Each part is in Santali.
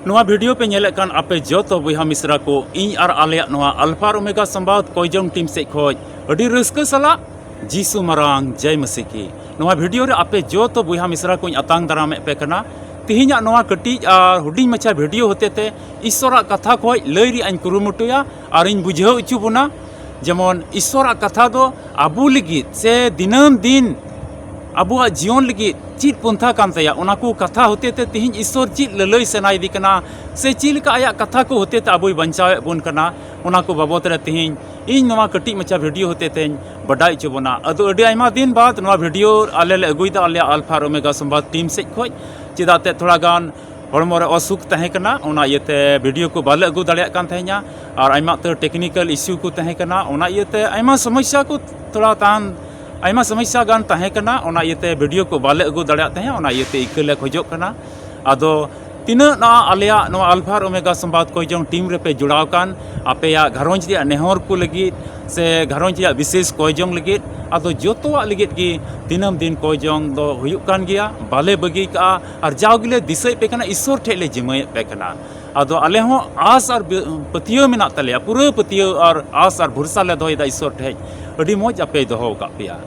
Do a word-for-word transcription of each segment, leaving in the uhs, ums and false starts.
ᱱᱚᱣᱟ video ᱯᱮ ᱧᱮᱞᱮᱫ ᱠᱟᱱ ᱟᱯᱮ ᱡᱚᱛᱚ ᱵᱚᱭᱦᱟ ᱢᱤᱥᱨᱟ ᱠᱚ, ᱤᱧ ᱟᱨ ᱟᱞᱮᱭᱟᱜ ᱱᱚᱣᱟ ᱟᱞᱯᱷᱟ ᱟᱨ ᱳᱢᱮᱜᱟ ᱥᱚᱢᱵᱟᱫ ᱠᱚᱭᱡᱚᱝ team ᱥᱮᱫ ᱠᱷᱚᱱ ᱟᱹᱰᱤ ᱨᱟᱹᱥᱠᱟᱹ ᱥᱟᱞᱟᱜ ᱡᱤᱥᱩ ᱢᱟᱨᱟᱝ ᱡᱟᱭ ᱢᱟᱹᱥᱤ ᱠᱤ᱾ ᱱᱚᱣᱟ video ᱨᱮ ᱟᱯᱮ ᱡᱚᱛᱚ ᱵᱚᱭᱦᱟ ᱢᱤᱥᱨᱟ ᱠᱚᱧ ᱟᱛᱟᱝ ᱫᱟᱨᱟᱢᱮᱫ ᱯᱮ ᱠᱟᱱᱟ᱾ ᱛᱮᱦᱮᱧᱟᱜ ᱱᱚᱣᱟ ᱠᱟᱹᱴᱤᱡ ᱟᱨ ᱦᱩᱰᱤᱧ ᱢᱟᱪᱷᱟ video ᱦᱚᱛᱮᱛᱮ ᱤᱥᱥᱚᱨᱟᱜ ᱠᱟᱛᱷᱟ ᱠᱷᱚᱱ ᱞᱟᱹᱭ ᱨᱮᱭᱟᱜ ᱤᱧ ᱠᱩᱨᱩᱢᱩᱴᱩᱭᱟ ᱟᱨ ᱤᱧ ᱵᱩᱡᱷᱟᱹᱣ ᱦᱚᱪᱚ ᱵᱚᱱᱟ᱾ ᱡᱮᱢᱚᱱ ᱤᱥᱥᱚᱨᱟᱜ ᱠᱟᱛᱷᱟ ᱫᱚ ᱟᱵᱚ ᱞᱟᱹᱜᱤᱫ ᱥᱮ ᱫᱤᱱᱟᱹᱢ ᱫᱤᱱ ᱟᱵᱚᱣᱟᱜ ᱡᱤᱭᱚᱱ ᱞᱟᱹᱜᱤᱫ ᱪᱮᱫ ᱯᱚᱱᱛᱷᱟ ᱠᱟᱱ ᱛᱟᱭᱟ, ᱚᱱᱟ ᱠᱚ ᱠᱟᱛᱷᱟ ᱦᱚᱛᱮᱛᱮ ᱛᱮᱦᱮᱧ ᱤᱥᱥᱚᱨ ᱪᱮᱫ ᱞᱟᱹᱞᱟᱹᱭ ᱥᱟᱱᱟᱭᱮᱫᱮ ᱠᱟᱱᱟ, ᱥᱮ ᱪᱮᱫ ᱞᱮᱠᱟ ᱟᱭᱟᱜ ᱠᱟᱛᱷᱟ ᱠᱚ ᱦᱚᱛᱮᱛᱮ ᱟᱵᱚᱭ ᱵᱟᱧᱪᱟᱣᱮᱫ ᱵᱚᱱ ᱠᱟᱱᱟ, ᱚᱱᱟ ᱠᱚ ᱵᱟᱵᱚᱛ ᱨᱮ ᱛᱮᱦᱮᱧ ᱤᱧ ᱱᱚᱣᱟ ᱠᱟᱹᱴᱤᱡ ᱢᱟᱪᱷᱟ video ᱦᱚᱛᱮᱛᱮᱧ ᱵᱟᱰᱟᱭ ᱦᱚᱪᱚ ᱵᱚᱱᱟ᱾ ᱟᱫᱚ ᱟᱹᱰᱤ ᱟᱭᱢᱟ ᱫᱤᱱ ᱵᱟᱫ ᱱᱚᱣᱟ video ᱟᱞᱮ ᱞᱮ ᱟᱹᱜᱩᱭᱮᱫᱟ ᱟᱞᱮᱭᱟᱜ ᱟᱞᱯᱷᱟ ᱟᱨ ᱳᱢᱮᱜᱟ ᱥᱚᱢᱵᱟᱫ team ᱥᱮᱫ ᱠᱷᱚᱱ, ᱪᱮᱫᱟᱜ ᱛᱮ ᱛᱷᱚᱲᱟ ᱜᱟᱱ ᱦᱚᱲᱢᱚ ᱨᱮ ᱚᱥᱩᱠ ᱛᱟᱦᱮᱸ ᱠᱟᱱᱟ, ᱚᱱᱟ ᱤᱭᱟᱹᱛᱮ video ᱠᱚ ᱵᱟᱞᱮ ᱟᱹᱜᱩ ᱫᱟᱲᱮᱭᱟᱜ ᱠᱟᱱ ᱛᱟᱦᱮᱸᱧᱟ᱾ ᱟᱨ ᱟᱭᱢᱟ ᱩᱛᱟᱹᱨ technical issue ᱠᱚ ᱛᱟᱦᱮᱸ ᱠᱟᱱᱟ, ᱚᱱᱟ ᱤᱭᱟᱹᱛᱮ ᱟᱭᱢᱟ ᱥᱚᱢᱚᱥᱥᱟ ᱠᱚ ᱛᱷᱚᱲᱟ ᱛᱟᱦᱮᱱ, ᱟᱭᱢᱟ ᱥᱚᱢᱚᱥᱥᱟ ᱜᱟᱱ ᱛᱟᱦᱮᱸ ᱠᱟᱱᱟ, ᱚᱱᱟ ᱤᱭᱟᱹᱛᱮ video ᱠᱚ ᱵᱟᱞᱮ ᱟᱹᱜᱩ ᱫᱟᱲᱮᱭᱟᱜ ᱛᱟᱦᱮᱸᱫ, ᱚᱱᱟ ᱤᱭᱟᱹᱛᱮ ᱤᱠᱟᱹ ᱞᱮ ᱠᱷᱚᱡᱚᱜ ᱠᱟᱱᱟ᱾ ᱟᱫᱚ ᱛᱤᱱᱟᱹᱜ ᱱᱚᱣᱟ ᱟᱞᱮᱭᱟᱜ ᱱᱚᱣᱟ ᱟᱞᱯᱷᱟ ᱟᱨ ᱳᱢᱮᱜᱟ ᱥᱚᱢᱵᱟᱫ ᱠᱚᱭᱡᱚᱝ team ᱨᱮᱯᱮ ᱡᱚᱲᱟᱣ ᱟᱠᱟᱱ, ᱟᱯᱮᱭᱟᱜ ᱜᱷᱟᱨᱚᱸᱡᱽ ᱨᱮᱭᱟᱜ ᱱᱮᱦᱚᱨ ᱠᱚ ᱞᱟᱹᱜᱤᱫ ᱥᱮ ᱜᱷᱟᱨᱚᱸᱡᱽ ᱨᱮᱭᱟᱜ ᱵᱤᱥᱮᱥ ᱠᱚᱭᱡᱚᱝ ᱞᱟᱹᱜᱤᱫ, ᱟᱫᱚ ᱡᱚᱛᱚᱣᱟᱜ ᱞᱟᱹᱜᱤᱫ ᱜᱮ ᱫᱤᱱᱟᱹᱢ ᱫᱤᱱ ᱠᱚᱭᱡᱚᱝ ᱫᱚ ᱦᱩᱭᱩᱜ ᱠᱟᱱ ᱜᱮᱭᱟ, ᱵᱟᱞᱮ ᱵᱟᱹᱜᱤ ᱠᱟᱜᱼᱟ᱾ ᱟᱨ ᱡᱟᱣ ᱜᱮᱞᱮ ᱫᱤᱥᱟᱹᱭᱮᱫ ᱯᱮ ᱠᱟᱱᱟ, ᱤᱥᱥᱚᱨ ᱴᱷᱮᱡ ᱞᱮ ᱡᱤᱢᱟᱹᱭᱮᱫ ᱯᱮ ᱠᱟᱱᱟ᱾ ᱟᱫᱚ ᱟᱞᱮ ᱦᱚᱸ ᱟᱥ ᱟᱨ ᱵᱤ-, ᱯᱟᱹᱛᱭᱟᱹᱣ ᱢᱮᱱᱟᱜ ᱛᱟᱞᱮᱭᱟ, ᱯᱩᱨᱟᱹ ᱯᱟᱹᱛᱭᱟᱹᱣ ᱟᱨ ᱟᱥ ᱟᱨ ᱵᱷᱚᱨᱥᱟ ᱞᱮ ᱫᱚᱦᱚᱭᱮᱫᱟ ᱤᱥᱥᱚᱨ ᱴᱷᱮᱡ, ᱟᱹᱰᱤ ᱢᱚᱡᱽ ᱟᱯᱮᱭ ᱫᱚᱦᱚ ᱟᱠᱟᱫ ᱯᱮᱭᱟ᱾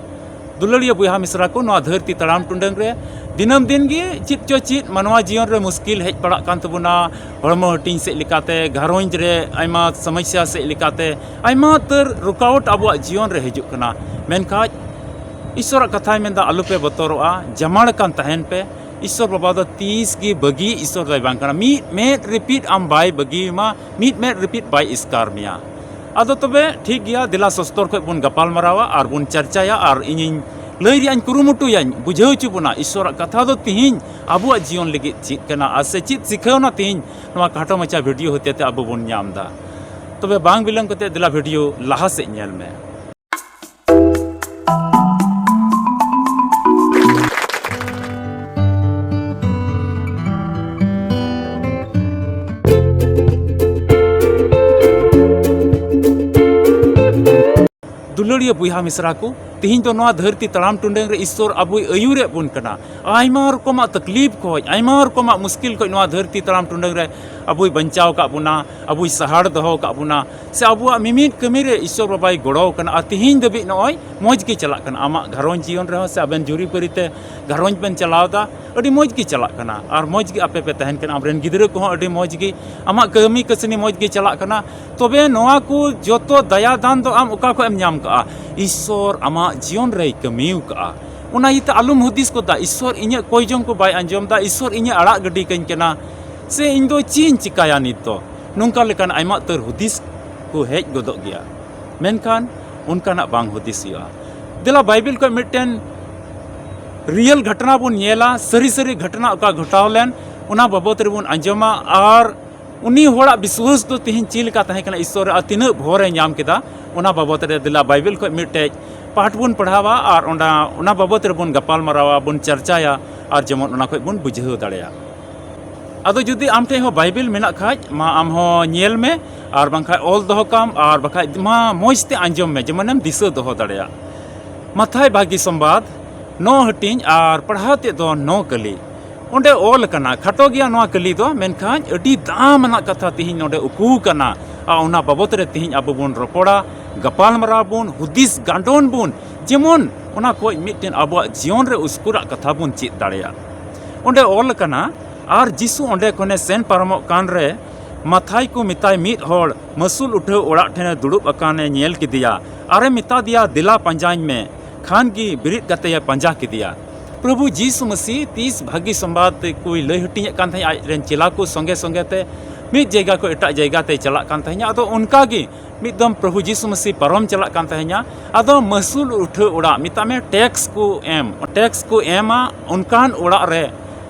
ᱫᱩᱞᱟᱹᱲᱤᱭᱟᱹ ᱵᱚᱭᱦᱟ ᱢᱤᱥᱨᱟ ᱠᱚ, ᱱᱚᱣᱟ ᱫᱷᱟᱹᱨᱛᱤ ᱛᱟᱲᱟᱢ ᱴᱩᱰᱟᱹᱝ ᱨᱮ ᱫᱤᱱᱟᱹᱢ ᱫᱤᱱ ᱜᱮ ᱪᱮᱫ ᱪᱚ ᱪᱮᱫ ᱢᱟᱱᱣᱟ ᱡᱤᱭᱚᱱ ᱨᱮ ᱢᱩᱥᱠᱤᱞ ᱦᱮᱡ ᱯᱟᱲᱟᱜ ᱠᱟᱱ ᱛᱟᱵᱚᱱᱟ, ᱦᱚᱲᱢᱚ ᱦᱟᱹᱴᱤᱧ ᱥᱮᱫ ᱞᱮᱠᱟᱛᱮ, ᱜᱷᱟᱨᱚᱸᱡᱽ ᱨᱮ ᱟᱭᱢᱟ ᱥᱚᱢᱚᱥᱥᱟ ᱥᱮᱫ ᱞᱮᱠᱟᱛᱮ, ᱟᱭᱢᱟ ᱩᱛᱟᱹᱨ ᱨᱩᱠᱟᱣᱟᱴ ᱟᱵᱚᱣᱟᱜ ᱡᱤᱭᱚᱱ ᱨᱮ ᱦᱤᱡᱩᱜ ᱠᱟᱱᱟ᱾ ᱢᱮᱱᱠᱷᱟᱡ ᱤᱥᱥᱚᱨᱟᱜ ᱠᱟᱛᱷᱟᱭ ᱢᱮᱱᱫᱟ, "ᱟᱞᱚᱯᱮ ᱵᱚᱛᱚᱨᱚᱜᱼᱟ, ᱡᱟᱢᱟᱲ ᱟᱠᱟᱱ ᱛᱟᱦᱮᱱ ᱯᱮ᱾ ᱤᱥᱥᱚᱨ ᱵᱟᱵᱟ ᱫᱚ ᱛᱤᱥ ᱜᱮ ᱵᱟᱹᱜᱤ ᱤᱥᱥᱚᱨ ᱫᱚᱭ ᱵᱟᱝ ᱠᱟᱱᱟ᱾ ᱢᱤᱫ ᱢᱮᱫ ᱨᱤᱯᱤᱫ ᱟᱢ ᱵᱟᱭ ᱵᱟᱹᱜᱤ ᱟᱢᱟ, ᱢᱤᱫ ᱢᱮᱫ ᱨᱤᱯᱤᱫ ᱵᱟᱭ ᱮᱥᱠᱟᱨ ᱢᱮᱭᱟ᱾" ᱟᱫᱚ ᱛᱚᱵᱮ ᱴᱷᱤᱠ ᱜᱮᱭᱟ, ᱫᱮᱞᱟ ᱥᱚᱥᱛᱚᱨ ᱠᱷᱚᱡ ᱵᱚᱱ ᱜᱟᱯᱟᱞ ᱢᱟᱨᱟᱣᱟ ᱟᱨ ᱵᱚᱱ ᱪᱟᱨᱪᱟᱭᱟ ᱟᱨ ᱤᱧᱤᱧ ᱞᱟᱹᱭ ᱨᱮᱭᱟᱜ ᱤᱧ ᱠᱩᱨᱩᱢᱩᱴᱩᱭᱟᱧ ᱵᱩᱡᱷᱟᱹᱣ ᱦᱚᱪᱚ ᱵᱚᱱᱟ ᱤᱥᱥᱚᱨᱟᱜ ᱠᱟᱛᱷᱟ ᱫᱚ ᱛᱤᱦᱤᱧ ᱟᱵᱚᱣᱟᱜ ᱡᱤᱭᱚᱱ ᱞᱟᱹᱜᱤᱫ ᱪᱮᱫ ᱠᱟᱱᱟ ᱟᱨ ᱥᱮ ᱪᱮᱫ ᱥᱤᱠᱷᱟᱹᱣᱱᱟ ᱛᱤᱦᱤᱧ ᱱᱚᱣᱟ ᱠᱷᱟᱴᱚ ᱢᱟᱪᱷᱟ video ᱦᱚᱛᱮᱛᱮ ᱟᱵᱚ ᱵᱚᱱ ᱧᱟᱢ ᱮᱫᱟ᱾ ᱛᱚᱵᱮ ᱵᱟᱝ ᱵᱤᱞᱚᱢ ᱠᱟᱛᱮ ᱫᱮᱞᱟ video ᱞᱟᱦᱟ ᱥᱮᱫ ᱧᱮᱞ ᱢᱮ᱾ ᱫᱩᱞᱟᱹᱲᱤᱭᱟᱹ ᱵᱚᱭᱦᱟ ᱢᱤᱥᱨᱟ ᱠᱚ, ᱛᱤᱦᱤᱧ ᱫᱚ ᱱᱚᱣᱟ ᱫᱷᱟᱹᱨᱛᱤ ᱛᱟᱲᱟᱢ ᱴᱩᱰᱟᱹᱝ ᱨᱮ ᱤᱥᱥᱚᱨ ᱟᱵᱚᱭ ᱟᱹᱭᱩᱨᱮᱫ ᱵᱚᱱ ᱠᱟᱱᱟ᱾ ᱟᱭᱢᱟ ᱨᱚᱠᱚᱢᱟᱜ ᱛᱟᱠᱞᱤᱯ ᱠᱷᱚᱡ, ᱟᱭᱢᱟ ᱨᱚᱠᱚᱢᱟᱜ ᱢᱩᱥᱠᱤᱞ ᱠᱷᱚᱡ ᱱᱚᱣᱟ ᱫᱷᱟᱹᱨᱛᱤ ᱛᱟᱲᱟᱢ ᱴᱩᱰᱟᱹᱝ ᱨᱮ ᱟᱵᱚᱭ ᱵᱟᱧᱪᱟᱣ ᱟᱠᱟᱫ ᱵᱚᱱᱟ, ᱟᱵᱚᱭ ᱥᱟᱦᱟᱲ ᱫᱚᱦᱚ ᱟᱠᱟᱫ ᱵᱚᱱᱟ, ᱥᱮ ᱟᱵᱚᱣᱟᱜ ᱢᱤᱢᱤᱫ ᱠᱟᱹᱢᱤ ᱨᱮ ᱤᱥᱥᱚᱨ ᱵᱟᱵᱟᱭ ᱜᱚᱲᱚ ᱟᱠᱟᱱᱟ᱾ ᱟᱨ ᱛᱤᱦᱤᱧ ᱫᱷᱟᱹᱵᱤᱡ ᱱᱚᱜᱼᱚᱭ ᱢᱚᱡᱽ ᱜᱮ ᱪᱟᱞᱟᱜ ᱠᱟᱱᱟ᱾ ᱟᱢᱟᱜ ᱜᱷᱟᱨᱚᱸᱡᱽ ᱡᱤᱭᱚᱱ ᱨᱮᱦᱚᱸ ᱥᱮ ᱟᱵᱮᱱ ᱡᱩᱨᱤᱯᱟᱹᱨᱤ ᱛᱮ ᱜᱷᱟᱨᱚᱸᱡᱽ ᱵᱮᱱ ᱪᱟᱞᱟᱣ ᱮᱫᱟ, ᱟᱹᱰᱤ ᱢᱚᱡᱽ ᱜᱮ ᱪᱟᱞᱟᱜ ᱠᱟᱱᱟ᱾ ᱟᱨ ᱢᱚᱡᱽ ᱜᱮ ᱟᱯᱮ ᱯᱮ ᱛᱟᱦᱮᱱ ᱠᱟᱱᱟ, ᱟᱢᱨᱮᱱ ᱜᱤᱫᱽᱨᱟᱹ ᱠᱚᱦᱚᱸ ᱟᱹᱰᱤ ᱢᱚᱡᱽ ᱜᱮ, ᱟᱢᱟᱜ ᱠᱟᱹᱢᱤ ᱠᱟᱹᱥᱱᱤ ᱢᱚᱡᱽ ᱜᱮ ᱪᱟᱞᱟᱜ ᱠᱟᱱᱟ᱾ ᱛᱚᱵᱮ ᱱᱚᱣᱟ ᱠᱚ ᱡᱚᱛᱚ ᱫᱟᱭᱟ ᱫᱟᱱ ᱫᱚ ᱟᱢ ᱚᱠᱟ ᱠᱷᱚᱡ ᱮᱢ ᱧᱟᱢ ᱠᱟᱜᱼᱟ? ᱤᱥᱥᱚᱨ ᱟᱢᱟᱜ ᱡᱤᱭᱚᱱ ᱨᱮᱭ ᱠᱟᱹᱢᱤ ᱟᱠᱟᱜᱼᱟ᱾ ᱚᱱᱟ ᱤᱭᱟᱹᱛᱮ ᱟᱞᱚᱢ ᱦᱩᱫᱤᱥ ᱜᱚᱫᱟ, ᱤᱥᱥᱚᱨ ᱤᱧᱟᱹᱜ ᱠᱚᱭ ᱡᱚᱝ ᱠᱚ ᱵᱟᱭ ᱟᱸᱡᱚᱢ ᱮᱫᱟ, ᱤᱥᱥᱚᱨ ᱤᱧᱮ ᱟᱲᱟᱜ ᱜᱤᱰᱤ ᱠᱟᱹᱧ ᱠᱟᱱᱟ, ᱥᱮ ᱤᱧ ᱫᱚ ᱪᱮᱫ ᱤᱧ ᱪᱤᱠᱟᱭᱟ ᱱᱤᱛ ᱫᱚ? ᱱᱚᱝᱠᱟ ᱞᱮᱠᱟᱱ ᱟᱭᱢᱟ ᱩᱛᱟᱹᱨ ᱦᱩᱫᱤᱥ ᱠᱚ ᱦᱮᱡ ᱜᱚᱫᱚᱜ ᱜᱮᱭᱟ, ᱢᱮᱱᱠᱷᱟᱱ ᱚᱱᱠᱟᱱᱟᱜ ᱵᱟᱝ ᱦᱩᱫᱤᱥ ᱦᱩᱭᱩᱜᱼᱟ᱾ ᱫᱮᱞᱟ ᱵᱟᱭᱵᱮᱞ ᱠᱷᱚᱱ ᱢᱤᱫᱴᱮᱱ ᱨᱤᱭᱮᱞ ᱜᱷᱚᱴᱚᱱᱟ ᱵᱚᱱ ᱧᱮᱞᱟ, ᱥᱟᱹᱨᱤ ᱥᱟᱹᱨᱤ ᱜᱷᱚᱴᱚᱱᱟ ᱚᱠᱟ ᱜᱷᱚᱴᱟᱣ ᱞᱮᱱ, ᱚᱱᱟ ᱵᱟᱵᱚᱫ ᱨᱮᱵᱚᱱ ᱟᱸᱡᱚᱢᱟ᱾ ᱟᱨ ᱩᱱᱤ ᱦᱚᱲᱟᱜ ᱵᱤᱥᱣᱟᱹᱥ ᱫᱚ ᱛᱮᱦᱮᱧ ᱪᱮᱫ ᱞᱮᱠᱟ ᱛᱟᱦᱮᱸ ᱠᱟᱱᱟ ᱤᱥᱥᱚᱨ ᱨᱮ, ᱟᱨ ᱛᱤᱱᱟᱹᱜ ᱵᱷᱚᱨ ᱮ ᱧᱟᱢ ᱠᱮᱫᱟ, ᱚᱱᱟ ᱵᱟᱵᱚᱫ ᱨᱮ ᱫᱮᱞᱟ ᱵᱟᱭᱵᱮᱞ ᱠᱷᱚᱱ ᱢᱤᱫᱴᱮᱡ ᱯᱟᱴ ᱵᱚᱱ ᱯᱟᱲᱦᱟᱣᱟ ᱟᱨ ᱚᱱᱟ, ᱚᱱᱟ ᱵᱟᱵᱚᱫ ᱨᱮᱵᱚᱱ ᱜᱟᱯᱟᱞ ᱢᱟᱨᱟᱣᱟ, ᱵᱚᱱ ᱪᱟᱨᱪᱟᱭᱟ, ᱟᱨ ᱡᱮᱢᱚᱱ ᱚᱱᱟ ᱠᱷᱚᱱ ᱵᱚᱱ ᱵᱩᱡᱷᱟᱹᱣ ᱫᱟᱲᱮᱭᱟᱜ᱾ ᱟᱫᱚ ᱡᱩᱫᱤ ᱟᱢ ᱴᱷᱮᱱ ᱦᱚᱸ ᱵᱟᱭᱵᱮᱞ ᱢᱮᱱᱟᱜ ᱠᱷᱟᱡ, ᱢᱟ ᱟᱢ ᱦᱚᱸ ᱧᱮᱞ ᱢᱮ, ᱟᱨ ᱵᱟᱝᱠᱷᱟᱡ ᱚᱞ ᱫᱚᱦᱚ ᱠᱟᱢ, ᱟᱨ ᱵᱟᱠᱷᱟᱡ ᱢᱟ ᱢᱚᱡᱽ ᱛᱮ ᱟᱸᱡᱚᱢ ᱢᱮ, ᱡᱮᱢᱚᱱᱮᱢ ᱫᱤᱥᱟᱹ ᱫᱚᱦᱚ ᱫᱟᱲᱮᱭᱟᱜ᱾ ᱢᱟᱛᱷᱟᱭ ᱵᱷᱟᱹᱜᱤ ᱥᱚᱢᱵᱟᱫ, ᱱᱚ ᱦᱟᱹᱴᱤᱧ, ᱟᱨ ᱯᱟᱲᱦᱟᱣ ᱛᱮᱫ ᱫᱚ ᱱᱚ ᱠᱟᱹᱞᱤ᱾ ᱚᱸᱰᱮ ᱚᱞ ᱟᱠᱟᱱᱟ, ᱠᱷᱟᱴᱚ ᱜᱮᱭᱟ ᱱᱚᱣᱟ ᱠᱟᱹᱞᱤ ᱫᱚ, ᱢᱮᱱᱠᱷᱟᱱ ᱟᱹᱰᱤ ᱫᱟᱢ ᱟᱱᱟᱜ ᱠᱟᱛᱷᱟ ᱛᱮᱦᱮᱧ ᱱᱚᱰᱮ ᱩᱠᱩ ᱟᱠᱟᱱᱟ᱾ ᱟᱨ ᱚᱱᱟ ᱵᱟᱵᱚᱛ ᱨᱮ ᱛᱮᱦᱮᱧ ᱟᱵᱚ ᱵᱚᱱ ᱨᱚᱯᱚᱲᱟ, ᱜᱟᱯᱟᱞ ᱢᱟᱨᱟᱣ ᱵᱚᱱ, ᱦᱩᱫᱤᱥ ᱜᱟᱸᱰᱚᱱ ᱵᱚᱱ, ᱡᱮᱢᱚᱱ ᱚᱱᱟ ᱠᱷᱚᱡ ᱢᱤᱫᱴᱮᱱ ᱟᱵᱚᱣᱟᱜ ᱡᱤᱭᱚᱱ ᱨᱮ ᱩᱥᱠᱩᱨᱟᱜ ᱠᱟᱛᱷᱟ ᱵᱚᱱ ᱪᱮᱫ ᱫᱟᱲᱮᱭᱟᱜ᱾ ᱚᱸᱰᱮ ᱚᱞ ᱟᱠᱟᱱᱟ, ᱟᱨ ᱡᱤᱥᱩ ᱚᱸᱰᱮ ᱠᱷᱚᱱᱮ ᱥᱮᱱ ᱯᱟᱨᱚᱢᱚᱜ ᱠᱟᱱ ᱨᱮ, ᱢᱟᱛᱷᱟᱭ ᱠᱚ ᱢᱮᱛᱟᱭ ᱢᱤᱫ ᱦᱚᱲ ᱢᱟᱹᱥᱩᱞ ᱩᱴᱷᱟᱹᱣ ᱚᱲᱟᱜ ᱴᱷᱮᱱᱮ ᱫᱩᱲᱩᱵ ᱟᱠᱟᱱᱮ ᱧᱮᱞ ᱠᱮᱫᱮᱭᱟ, ᱟᱨᱮ ᱢᱮᱛᱟ ᱫᱮᱭᱟ, "ᱫᱮᱞᱟ ᱯᱟᱸᱡᱟᱧ ᱢᱮ᱾" ᱠᱷᱟᱱ ᱜᱮ ᱵᱮᱨᱮᱫ ᱠᱟᱛᱮᱭᱮ ᱯᱟᱸᱡᱟ ᱠᱮᱫᱮᱭᱟ᱾ ᱯᱨᱚᱵᱷᱩ ᱡᱤᱥᱩ ᱢᱟᱹᱥᱤ ᱛᱤᱥ ᱵᱷᱟᱹᱜᱤ ᱥᱚᱢᱵᱟᱫ ᱠᱚᱭ ᱞᱟᱹᱭ ᱦᱟᱹᱴᱤᱧᱮᱫ ᱠᱟᱱ ᱛᱟᱦᱮᱸᱫ, ᱟᱡ ᱨᱮᱱ ᱪᱮᱞᱟ ᱠᱚ ᱥᱚᱸᱜᱮ ᱥᱚᱸᱜᱮ ᱛᱮ ᱢᱤᱫ ᱡᱟᱭᱜᱟ ᱠᱷᱚᱱ ᱮᱴᱟᱜ ᱡᱟᱭᱜᱟ ᱛᱮᱭ ᱪᱟᱞᱟᱜ ᱠᱟᱱ ᱛᱟᱦᱮᱸᱫ᱾ ᱟᱫᱚ ᱚᱱᱠᱟ ᱜᱮ ᱢᱤᱫ ᱫᱚᱢ ᱯᱨᱚᱵᱷᱩ ᱡᱤᱥᱩ ᱢᱟᱹᱥᱤ ᱯᱟᱨᱚᱢ ᱪᱟᱞᱟᱜ ᱠᱟᱱ ᱛᱟᱦᱮᱸᱫ᱾ ᱟᱫᱚ ᱢᱟᱹᱥᱩᱞ ᱩᱴᱷᱟᱹᱣ ᱚᱲᱟᱜ, ᱢᱮᱛᱟᱜ ᱢᱮ ᱴᱮᱠᱥ ᱠᱚ ᱮᱢ, ᱴᱮᱠᱥ ᱠᱚ ᱮᱢᱟ, ᱚᱱᱠᱟᱱ ᱚᱲᱟᱜ ᱨᱮ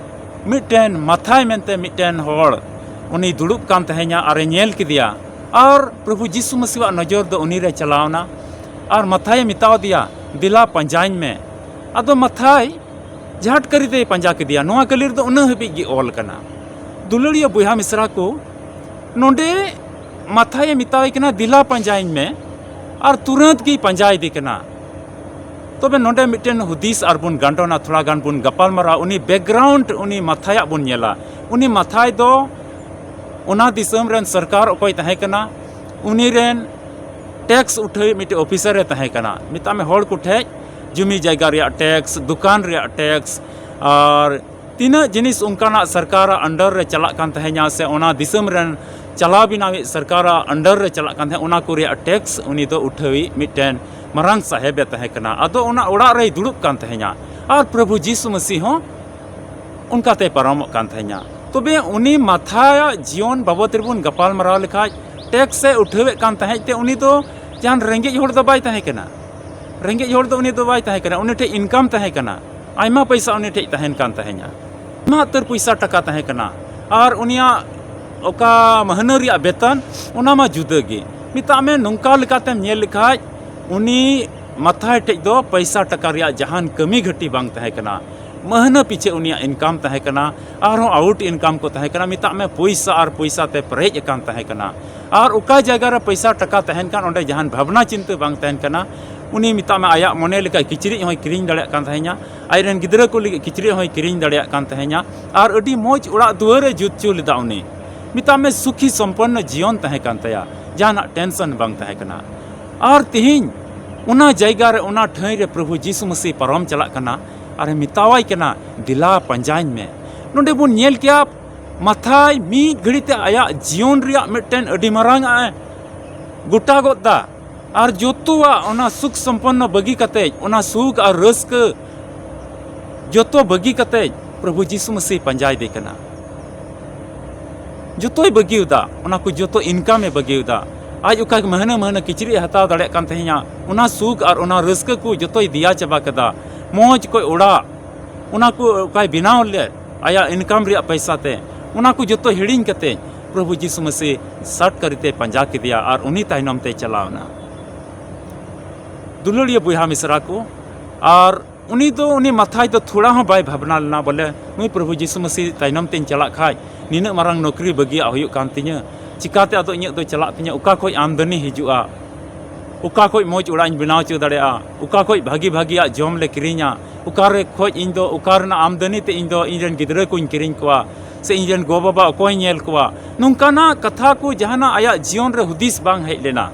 ᱢᱤᱫᱴᱮᱱ ᱢᱟᱛᱷᱟᱭ ᱢᱮᱱᱛᱮ ᱢᱤᱫᱴᱮᱱ ᱦᱚᱲ ᱩᱱᱤ ᱫᱩᱲᱩᱵ ᱠᱟᱱ ᱛᱟᱦᱮᱸᱫ ᱟᱨᱮ ᱧᱮᱞ ᱠᱮᱫᱮᱭᱟ᱾ ᱟᱨ ᱯᱨᱚᱵᱷᱩ ᱡᱤᱥᱩ ᱢᱟᱹᱥᱤᱣᱟᱜ ᱱᱚᱡᱚᱨ ᱫᱚ ᱩᱱᱤ ᱨᱮ ᱪᱟᱞᱟᱣ ᱮᱱᱟ᱾ ᱟᱨ ᱢᱟᱛᱷᱟᱭᱮ ᱢᱮᱛᱟᱣ ᱫᱮᱭᱟ, "ᱫᱮᱞᱟ ᱯᱟᱸᱡᱟᱧ ᱢᱮ᱾" ᱟᱫᱚ ᱢᱟᱛᱷᱟᱭ ᱡᱷᱟᱴ ᱠᱟᱹᱨᱤ ᱛᱮᱭ ᱯᱟᱸᱡᱟ ᱠᱮᱫᱮᱭᱟ᱾ ᱱᱚᱣᱟ ᱠᱟᱹᱞᱤ ᱨᱮᱫᱚ ᱩᱱᱟᱹᱜ ᱦᱟᱹᱵᱤᱡ ᱜᱮ ᱚᱞ ᱠᱟᱱᱟ᱾ ᱫᱩᱞᱟᱹᱲᱤᱭᱟᱹ ᱵᱚᱭᱦᱟ ᱢᱤᱥᱨᱟ ᱠᱚ, ᱱᱚᱰᱮ ᱢᱟᱛᱷᱟᱭᱮ ᱢᱮᱛᱟᱭ ᱠᱟᱱᱟ, "ᱫᱮᱞᱟ ᱯᱟᱸᱡᱟᱭᱤᱧ ᱢᱮ", ᱟᱨ ᱛᱩᱨᱟᱹᱛ ᱜᱮᱭ ᱯᱟᱸᱡᱟ ᱤᱫᱤ ᱠᱟᱱᱟ᱾ ᱛᱚᱵᱮ ᱱᱚᱰᱮ ᱢᱤᱫᱴᱮᱱ ᱦᱩᱫᱤᱥ ᱟᱨ ᱵᱚᱱ ᱜᱟᱱᱰᱚᱱᱟ, ᱛᱷᱚᱲᱟ ᱜᱟᱱ ᱵᱚᱱ ᱜᱟᱯᱟᱞ ᱢᱟᱨᱟᱣᱟ᱾ ᱩᱱᱤ background, ᱩᱱᱤ ᱢᱟᱛᱷᱟᱭᱟᱜ ᱵᱚᱱ ᱧᱮᱞᱟ᱾ ᱩᱱᱤ ᱢᱟᱛᱷᱟᱭ ᱫᱚ ᱚᱱᱟ ᱫᱤᱥᱚᱢ ᱨᱮᱱ ᱥᱚᱨᱠᱟᱨ ᱚᱠᱚᱭ ᱛᱟᱦᱮᱸ ᱠᱟᱱᱟ, ᱩᱱᱤ ᱨᱮᱱ tax ᱩᱴᱷᱟᱹᱣᱤᱡ ᱢᱤᱫᱴᱮᱱ officer ᱮ ᱛᱟᱦᱮᱸ ᱠᱟᱱᱟ᱾ ᱢᱮᱛᱟᱜ ᱢᱮ, ᱦᱚᱲ ᱠᱚᱴᱷᱮᱡ ᱡᱩᱢᱤ ᱡᱟᱭᱜᱟ ᱨᱮᱭᱟᱜ tax, ᱫᱚᱠᱟᱱ ᱨᱮᱭᱟᱜ tax, ᱟᱨ ᱛᱤᱱᱟᱹᱜ ᱡᱤᱱᱤᱥ ᱚᱱᱠᱟᱱᱟᱜ ᱥᱚᱨᱠᱟᱨᱟᱜ under ᱨᱮ ᱪᱟᱞᱟᱜ ᱠᱟᱱ ᱛᱟᱦᱮᱸᱧᱟ ᱥᱮ ᱚᱱᱟ ᱫᱤᱥᱚᱢ ᱨᱮᱱ ᱪᱟᱞᱟᱣ ᱵᱮᱱᱟᱣᱤᱡ ᱥᱚᱨᱠᱟᱨᱟᱜ under ᱨᱮ ᱪᱟᱞᱟᱜ ᱠᱟᱱ ᱛᱟᱦᱮᱸ, ᱚᱱᱟ ᱠᱚ ᱨᱮᱭᱟᱜ tax ᱩᱱᱤ ᱫᱚ ᱩᱴᱷᱟᱹᱣᱤᱡ ᱢᱤᱫᱴᱮᱱ ᱢᱟᱨᱟᱝ ᱥᱟᱦᱮᱵ ᱮ ᱛᱟᱦᱮᱸ ᱠᱟᱱᱟ᱾ ᱟᱫᱚ ᱚᱱᱟ ᱚᱲᱟᱜ ᱨᱮᱭ ᱫᱩᱲᱩᱵ ᱠᱟᱱ ᱛᱟᱦᱮᱸᱧᱟ ᱟᱨ ᱯᱨᱚᱵᱷᱩ ᱡᱤᱥᱩ ᱢᱟᱹᱥᱤ ᱦᱚᱸ ᱚᱱᱠᱟᱛᱮ ᱯᱟᱨᱚᱢᱚᱜ ᱠᱟᱱ ᱛᱟᱦᱮᱸᱧᱟ᱾ ᱛᱚᱵᱮ ᱩᱱᱤ ᱢᱟᱛᱷᱟᱭᱟᱜ ᱡᱤᱭᱚᱱ ᱵᱟᱵᱚᱫ ᱨᱮᱵᱚᱱ ᱜᱟᱯᱟᱞ ᱢᱟᱨᱟᱣ ᱞᱮᱠᱷᱟᱡ, tax ᱮ ᱩᱴᱷᱟᱹᱣᱮᱫ ᱠᱟᱱ ᱛᱟᱦᱮᱸᱫ ᱛᱮ ᱩᱱᱤ ᱫᱚ ᱡᱟᱦᱟᱱ ᱨᱮᱸᱜᱮᱡ ᱦᱚᱲ ᱫᱚ ᱵᱟᱭ ᱛᱟᱦᱮᱸ ᱠᱟᱱᱟ᱾ ᱨᱮᱸᱜᱮᱡ ᱦᱚᱲ ᱫᱚ ᱩᱱᱤ ᱫᱚ ᱵᱟᱭ ᱛᱟᱦᱮᱸ ᱠᱟᱱᱟ᱾ ᱩᱱᱤ ᱴᱷᱮᱡ income ᱛᱟᱦᱮᱸ ᱠᱟᱱᱟ, ᱟᱭᱢᱟ ᱯᱚᱭᱥᱟ ᱩᱱᱤ ᱴᱷᱮᱡ ᱛᱟᱦᱮᱱ ᱠᱟᱱ ᱛᱟᱦᱮᱸᱧᱟ, ᱟᱭᱢᱟ ᱩᱛᱟᱹᱨ ᱯᱚᱭᱥᱟ ᱴᱟᱠᱟ ᱛᱟᱦᱮᱸ ᱠᱟᱱᱟ᱾ ᱟᱨ ᱩᱱᱤᱭᱟᱜ ᱚᱠᱟ ᱢᱟᱹᱦᱱᱟᱹ ᱨᱮᱭᱟᱜ ᱵᱮᱛᱚᱱ, ᱚᱱᱟ ᱢᱟ ᱡᱩᱫᱟᱹ ᱜᱮ᱾ ᱢᱮᱛᱟᱜ ᱢᱮ, ᱱᱚᱝᱠᱟ ᱞᱮᱠᱟᱛᱮᱢ ᱧᱮᱞ ᱞᱮᱠᱷᱟᱡ, ᱩᱱᱤ ᱢᱟᱛᱷᱟᱭ ᱴᱷᱮᱡ ᱫᱚ ᱯᱚᱭᱥᱟ ᱴᱟᱠᱟ ᱨᱮᱭᱟᱜ ᱡᱟᱦᱟᱱ ᱠᱟᱹᱢᱤ ᱜᱷᱟᱹᱴᱤ ᱵᱟᱝ ᱛᱟᱦᱮᱸ ᱠᱟᱱᱟ᱾ ᱢᱟᱹᱦᱱᱟᱹ ᱯᱤᱪᱷᱮ ᱩᱱᱤᱭᱟᱜ income ᱛᱟᱦᱮᱸ ᱠᱟᱱᱟ, ᱟᱨᱦᱚᱸ out income ᱠᱚ ᱛᱟᱦᱮᱸ ᱠᱟᱱᱟ᱾ ᱢᱮᱛᱟᱜ ᱢᱮ, ᱯᱚᱭᱥᱟ ᱟᱨ ᱯᱚᱭᱥᱟ ᱛᱮ ᱯᱮᱨᱮᱡ ᱟᱠᱟᱱ ᱛᱟᱦᱮᱸ ᱠᱟᱱᱟ᱾ ᱟᱨ ᱚᱠᱟ ᱡᱟᱭᱜᱟ ᱨᱮ ᱯᱚᱭᱥᱟ ᱴᱟᱠᱟ ᱛᱟᱦᱮᱱ ᱠᱟᱱ, ᱚᱸᱰᱮ ᱡᱟᱦᱟᱱ ᱵᱷᱟᱵᱽᱱᱟ ᱪᱤᱱᱛᱟᱹ ᱵᱟᱝ ᱛᱟᱦᱮᱱ ᱠᱟᱱᱟ᱾ ᱩᱱᱤ, ᱢᱮᱛᱟᱜ ᱢᱮ, ᱟᱭᱟᱜ ᱢᱚᱱᱮ ᱞᱮᱠᱟ ᱠᱤᱪᱨᱤᱡ ᱦᱚᱸᱭ ᱠᱤᱨᱤᱧ ᱫᱟᱲᱮᱭᱟᱜ ᱠᱟᱱ ᱛᱟᱦᱮᱸᱧᱟ, ᱟᱡᱨᱮᱱ ᱜᱤᱫᱽᱨᱟᱹ ᱠᱚ ᱞᱟᱹᱜᱤᱫ ᱠᱤᱪᱨᱤᱡ ᱦᱚᱸᱭ ᱠᱤᱨᱤᱧ ᱫᱟᱲᱮᱭᱟᱜ ᱠᱟᱱ ᱛᱟᱦᱮᱸᱧᱟ, ᱟᱨ ᱟᱹᱰᱤ ᱢᱚᱡᱽ ᱚᱲᱟᱜ ᱫᱩᱣᱟᱹᱨ ᱮ ᱡᱩᱛ ᱦᱚᱪᱚ ᱞᱮᱫᱟ ᱩᱱᱤ᱾ ᱢᱮᱛᱟᱜ ᱢᱮ, ᱥᱩᱠᱷᱤ ᱥᱚᱢᱯᱚᱱᱱᱚ ᱡᱤᱭᱚᱱ ᱛᱟᱦᱮᱸ ᱠᱟᱱ ᱛᱟᱭᱟ, ᱡᱟᱦᱟᱱᱟᱜ tension ᱵᱟᱝ ᱛᱟᱦᱮᱸ ᱠᱟᱱᱟ᱾ ᱟᱨ ᱛᱮᱦᱮᱧ ᱚᱱᱟ ᱡᱟᱭᱜᱟ ᱨᱮ, ᱚᱱᱟ ᱴᱷᱟᱹᱭ ᱨᱮ ᱯᱨᱚᱵᱷᱩ ᱡᱤᱥᱩ ᱢᱟᱹᱥᱤ ᱯᱟᱨᱚᱢ ᱪᱟᱞᱟᱜ ᱠᱟᱱᱟ ᱟᱨᱮ ᱢᱮᱛᱟᱣᱟᱭ ᱠᱟᱱᱟ, "ᱫᱮᱞᱟ ᱯᱟᱸᱡᱟᱧ ᱢᱮ᱾" ᱱᱚᱰᱮ ᱵᱚᱱ ᱧᱮᱞ ᱠᱮᱭᱟ, ᱢᱟᱛᱷᱟᱭ ᱢᱤᱫ ᱜᱷᱟᱹᱲᱤ ᱛᱮ ᱟᱭᱟᱜ ᱡᱤᱭᱚᱱ ᱨᱮᱭᱟᱜ ᱢᱤᱫᱴᱮᱱ ᱟᱹᱰᱤ ᱢᱟᱨᱟᱝ ᱟᱜ ᱮ ᱜᱚᱴᱟ ᱜᱚᱫ ᱫᱟ᱾ ᱟᱨ ᱡᱚᱛᱚᱣᱟᱜ ᱚᱱᱟ ᱥᱩᱠ ᱥᱚᱢᱯᱚᱱᱱᱚ ᱵᱟᱹᱜᱤ ᱠᱟᱛᱮᱡ, ᱚᱱᱟ ᱥᱩᱠ ᱟᱨ ᱨᱟᱹᱥᱠᱟᱹ ᱡᱚᱛᱚ ᱵᱟᱹᱜᱤ ᱠᱟᱛᱮᱡ ᱯᱨᱚᱵᱷᱩ ᱡᱤᱥᱩ ᱢᱟᱹᱥᱤ ᱯᱟᱸᱡᱟᱭ ᱫᱮ ᱠᱟᱱᱟ᱾ ᱡᱚᱛᱚᱭ ᱵᱟᱹᱜᱤᱣᱫᱟ, ᱚᱱᱟ ᱠᱚ ᱡᱚᱛᱚ income ᱮ ᱵᱟᱹᱜᱤᱣᱫᱟ᱾ ᱟᱡ ᱚᱠᱟ ᱢᱟᱹᱦᱱᱟᱹ ᱢᱟᱹᱦᱱᱟᱹ ᱠᱤᱪᱨᱤᱡ ᱮ ᱦᱟᱛᱟᱣ ᱫᱟᱲᱮᱭᱟᱜ ᱠᱟᱱ ᱛᱟᱦᱮᱸᱧᱟ, ᱚᱱᱟ ᱥᱩᱠ ᱟᱨ ᱚᱱᱟ ᱨᱟᱹᱥᱠᱟᱹ ᱠᱚ ᱡᱚᱛᱚᱭ ᱫᱮᱭᱟ ᱪᱟᱵᱟ ᱠᱮᱫᱟ᱾ ᱢᱚᱡᱽ ᱠᱚᱡ ᱚᱲᱟᱜ, ᱚᱱᱟ ᱠᱚ ᱚᱠᱟᱭ ᱵᱮᱱᱟᱣ ᱞᱮᱫ ᱟᱭᱟᱜ income ᱨᱮᱭᱟᱜ ᱯᱚᱭᱥᱟ ᱛᱮ, ᱚᱱᱟ ᱠᱚ ᱡᱚᱛᱚ ᱦᱤᱲᱤᱧ ᱠᱟᱛᱮ ᱯᱨᱚᱵᱷᱩ ᱡᱤᱥᱩ ᱢᱟᱹᱥᱤ ᱥᱟᱴ ᱠᱟᱹᱨᱤᱛᱮ ᱯᱟᱸᱡᱟ ᱠᱮᱫᱮᱭᱟ ᱟᱨ ᱩᱱᱤ ᱛᱟᱭᱱᱚᱢ ᱛᱮᱭ ᱪᱟᱞᱟᱣ ᱮᱱᱟ᱾ ᱫᱩᱞᱟᱹᱲᱤᱭᱟᱹ ᱵᱚᱭᱦᱟ ᱢᱤᱥᱨᱟ ᱠᱚ, ᱟᱨ ᱩᱱᱤ ᱫᱚ, ᱩᱱᱤ ᱢᱟᱛᱷᱟᱭ ᱫᱚ ᱛᱷᱚᱲᱟ ᱦᱚᱸ ᱵᱟᱭ ᱵᱷᱟᱵᱽᱱᱟ ᱞᱮᱱᱟ, ᱵᱚᱞᱮ, ᱱᱩᱭ ᱯᱨᱚᱵᱷᱩ ᱡᱤᱥᱩ ᱢᱟᱹᱥᱤ ᱛᱟᱭᱱᱚᱢ ᱛᱮᱧ ᱪᱟᱞᱟᱜ ᱠᱷᱟᱡ ᱱᱤᱱᱟᱹᱜ ᱢᱟᱨᱟᱝ ᱱᱚᱠᱨᱤ ᱵᱟᱹᱜᱤᱭᱟᱜ ᱦᱩᱭᱩᱜ ᱠᱟᱱ ᱛᱤᱧᱟᱹ, ᱪᱤᱠᱟᱛᱮ ᱟᱫᱚ ᱤᱧᱟᱹᱜ ᱫᱚ ᱪᱟᱞᱟᱜ ᱛᱤᱧᱟᱹ, ᱚᱠᱟ ᱠᱷᱚᱡ ᱟᱢᱫᱟᱱᱤ ᱦᱤᱡᱩᱜᱼᱟ? ᱚᱠᱟ ᱠᱷᱚᱡ ᱢᱚᱡᱽ ᱚᱲᱟᱜ ᱤᱧ ᱵᱮᱱᱟᱣ ᱦᱚᱪᱚ ᱫᱟᱲᱮᱭᱟᱜᱼᱟ, ᱚᱠᱟ ᱠᱷᱚᱡ ᱵᱷᱟᱹᱜᱤ ᱵᱷᱟᱹᱜᱤᱭᱟᱜ ᱡᱚᱢ ᱞᱮ ᱠᱤᱨᱤᱧᱟ, ᱚᱠᱟ ᱨᱮ ᱠᱷᱚᱡ ᱤᱧ ᱫᱚ, ᱚᱠᱟ ᱨᱮᱱᱟᱜ ᱟᱢᱫᱟᱱᱤ ᱛᱮ ᱤᱧ ᱫᱚ ᱤᱧ ᱨᱮᱱ ᱜᱤᱫᱽᱨᱟᱹ ᱠᱚᱧ ᱠᱤᱨᱤᱧ ᱠᱚᱣᱟ, ᱥᱮ ᱤᱧ ᱨᱮᱱ ᱜᱚ-ᱵᱟᱵᱟ ᱚᱠᱚᱭ ᱧᱮᱞ ᱠᱚᱣᱟ, ᱱᱚᱝᱠᱟᱱᱟᱜ ᱠᱟᱛᱷᱟ ᱠᱚ ᱡᱟᱦᱟᱱᱟᱜ ᱟᱭᱟᱜ ᱡᱤᱭᱚᱱ ᱨᱮ ᱦᱩᱫᱤᱥ ᱵᱟᱝ ᱦᱮᱡ ᱞᱮᱱᱟ᱾